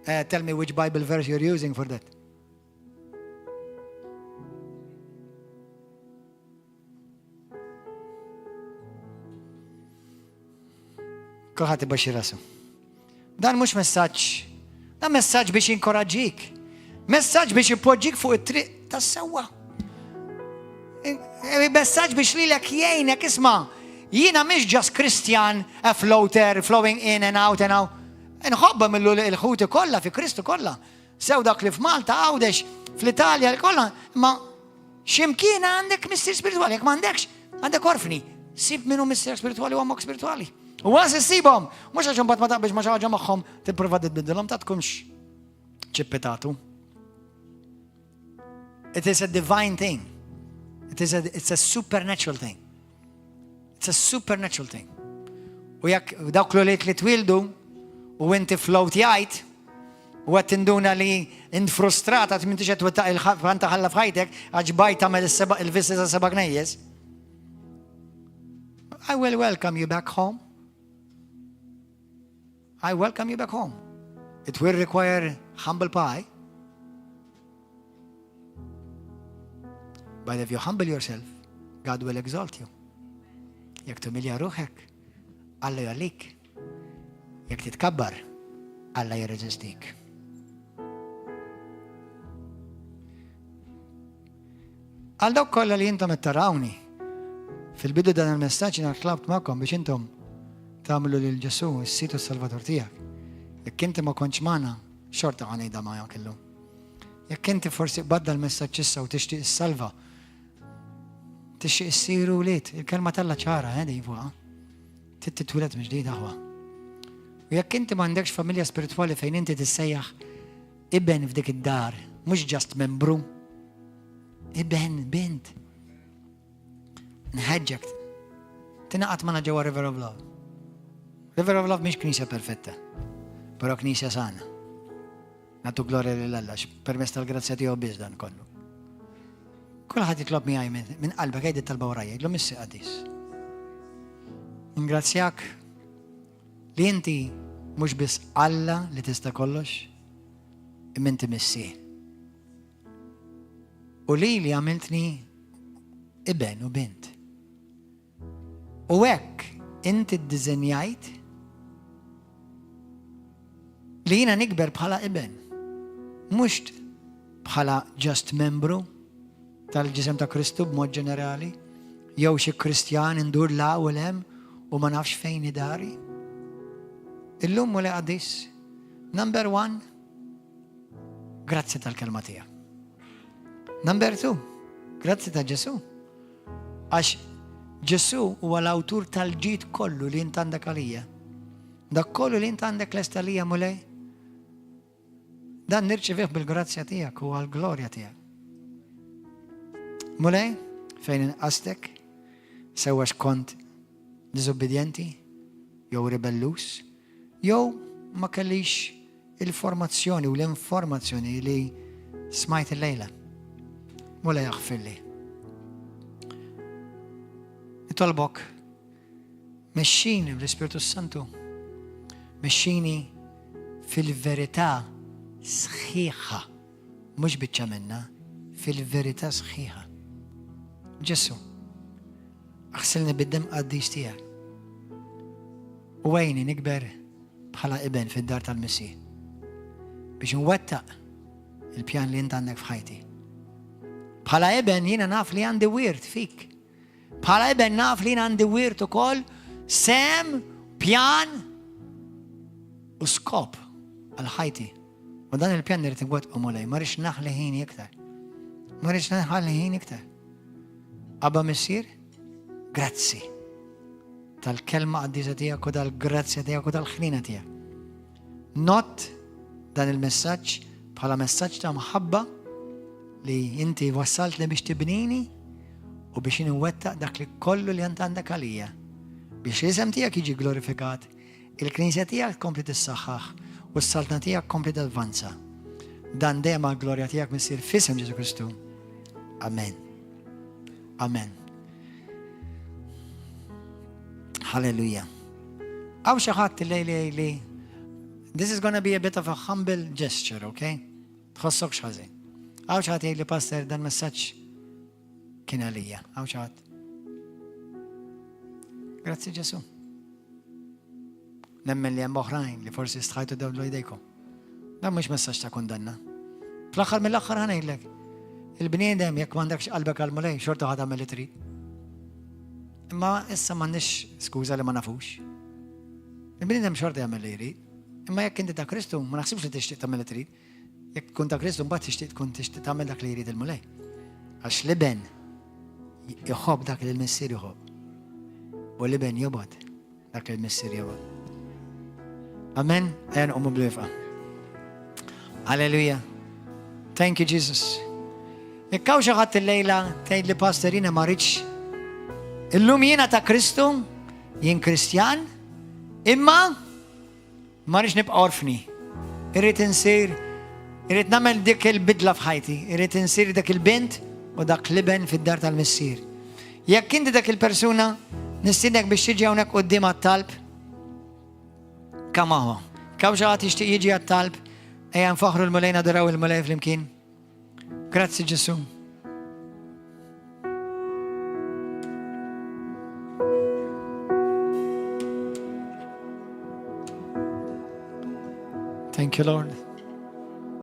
Uh, tell me which Bible verse you're using for that. Kulħadd ibaxxi rasu. Dan mhux messaġġ, dan messaġġ biex inkoraġġik. Messaġġ biex ipoġġik fuq it-triq tas-sewwa. E, messaġġ biex lilek jgħinek isma' jiena mhix just Kristjan, a floater, flowing in and out and out. Nħobba mill il-ħuti kollha fi Kristu kollha. Sew dak li f'Malta, Għawdex, fl-Italja, kollha, ma x'imkien għandek missier spiritwali, jekk m'għandekx, għandek orfni. Sib minnu missier spiritwali u għamok spiritwali. U għas issibhom, mhux għax imbagħad ma taqbilx ma xi ħaġa magħhom tipprova tbiddilhom ta' tkunx ċippitatu. It is a divine thing. It is a, it's a supernatural thing. It's a supernatural thing. U jekk dawk l li twildu u inti float jgħid u għed tinduna li int frustrata m'intix qed twettaq il-ħan ta' ħalla f'ħajtek għax bajt tagħmel il-vissi ta' seba' knejjes. I will welcome you back home. I welcome you back home. It will require humble pie. But if you humble yourself, God will exalt you. Jekk tumilja ruħek, Alla jgħalik. Jekk titkabbar, Alla jirreżistik. Għal dawk kollha li intom qed tarawni, fil-bidu dan il-messaġġ jiena tlabt magħkom biex intom tagħmlu lil Ġesù s-Sid u s-Salvatur tiegħek. Jekk inti ma kontx magħna, xorta ħa ngħidha magħek illum. Jekk inti forsi qbadda l-messaġġ issa u tixtieq issalva, tixtieq issiru wlied, il-kelma t'Alla ċara eh, din fuqha. Trid titwieled mill-ġdid aħwa. U jekk inti m'għandekx familja spiritwali fejn inti tissejjaħ iben f'dik id-dar, mhux ġast membru, iben, bint. Nħeġġek tingħaqad magħna ġewwa River of Love. River of Love mhix knisja perfetta, però knisja sana. Nagħtu glorja lil Alla permezz tal-grazzja tiegħu biss dan kollu. Kulħadd jitlob miegħi minn qalbek għid it-talba warajja, jgħidlu missi qaddis. Ingrazzjak li inti mhux biss Alla li tista' kollox, imma inti missier. U li li għamiltni iben u bint. U hekk inti ddiżenjajt li jiena nikber bħala iben, mhux bħala just membru tal-ġisem ta' Kristu b'mod ġenerali, jew xi Kristjan indur la u lem u ma nafx fejn idari. Illum Mulej qaddis, number one, grazzi tal-kelma tiegħek. Number two, grazzi ta' Ġesu. Għax Ġesù huwa l-awtur tal-ġid kollu li int għandek għalija. Dak kollu li int għandek lest għalija Mulej. Dan nirċivih bil-grazzja tiegħek u għall-glorja tiegħek. Mulej, fejn inqastek, sewa kont diżobbedjenti, jew ribellus, jew ma kellix il-formazzjoni u l-informazzjoni li smajt il-lejla. Mulej aħfirli. Nitolbok, mexxini bl-Ispirtu Santu, mexxini fil-verità sħiħa, mhux biċċa minna, fil-verità sħiħa. Ġesu, aħsilni bid-dem qaddis tiegħek. U għejni nikber bħala iben fid-dar tal-Missier biex nwettaq il-pjan li int għandek f'ħajti. Bħala eben jiena naf li għandi wirt fik. Bħala eben naf li jiena għandi wirt ukoll sem, pjan u skop għal ħajti. U dan il-pjan nirrid inwettqu Mulej, ma rridx naħli ħin iktar. Ma rridx naħli ħin iktar. Abba Missier, grazzi tal-kelma qaddisa tiegħek u tal-grazzja tiegħek u tal-ħnina tiegħek. Not dan il-messaġġ bħala messaġġ ta' mħabba li inti wassaltni biex tibnini u biex inwettaq dak li kollu li int għandek għalija. Biex l-isem tiegħek jiġi glorifikat, il-knisja tiegħek tkompli tissaħħaħ u s-saltna tiegħek tkompli tavvanza. Dan dejjem għall-glorja tiegħek Missier f'isem Ġesu Kristu. Amen. Amen. Hallelujah. Hawn xi ħadd li li li This is gonna be a bit of a humble gesture, okay? Tħossok ħażin. Hawn xi ħadd jgħid li pastor dan messaġġ kien għalija. Hawn xi ħadd. Grazzi Ġesu. Nemmen li hemm oħrajn li forsi stħajtu dawlu jdejkom. Dan mhux messaġġ ta' kundanna. Fl-aħħar mill-aħħar ħa ngħidlek. Il-bniedem jekk m'għandekx qalbek għal mulej xorta ħa tagħmel li trid. Imma issa m'għandniex skuża li ma nafux. Il-bniedem xorta jagħmel li jrid. Imma jekk inti ta' Kristu ma naħsibx li tixtieq tagħmel li trid. Jekk tkun ta' Kristu mbagħad tixtieq tkun tixtieq tagħmel dak li jrid il-Mulej. Għax l-iben jħobb dak li l-missier jħobb. U l-iben jobgħod dak li l-missier jobgħod. Amen. Ejja nqumu bilwieqfa. Alleluja. Thank you, Jesus. Jekk hawn xi ħadd illejla tgħid li pastor jiena ma rridx. Illum jiena ta' Kristu, jien Kristjan, imma Ma rridx nibqa' orfni. Irrid insir, irrid nagħmel dik il-bidla f'ħajti, irrid insir dak il-bint u dak l-iben fid-dar tal-missier. Jekk inti dak il-persuna, nistiednek biex tiġi hawnhekk quddiem għat-talb. Kemm aħwa. Hawn xi ħadd jixtieq jiġi għat-talb, ejja nfaħru l-Mulej naduraw il-Mulej flimkien. Grazzi Ġesu. Thank you, Lord.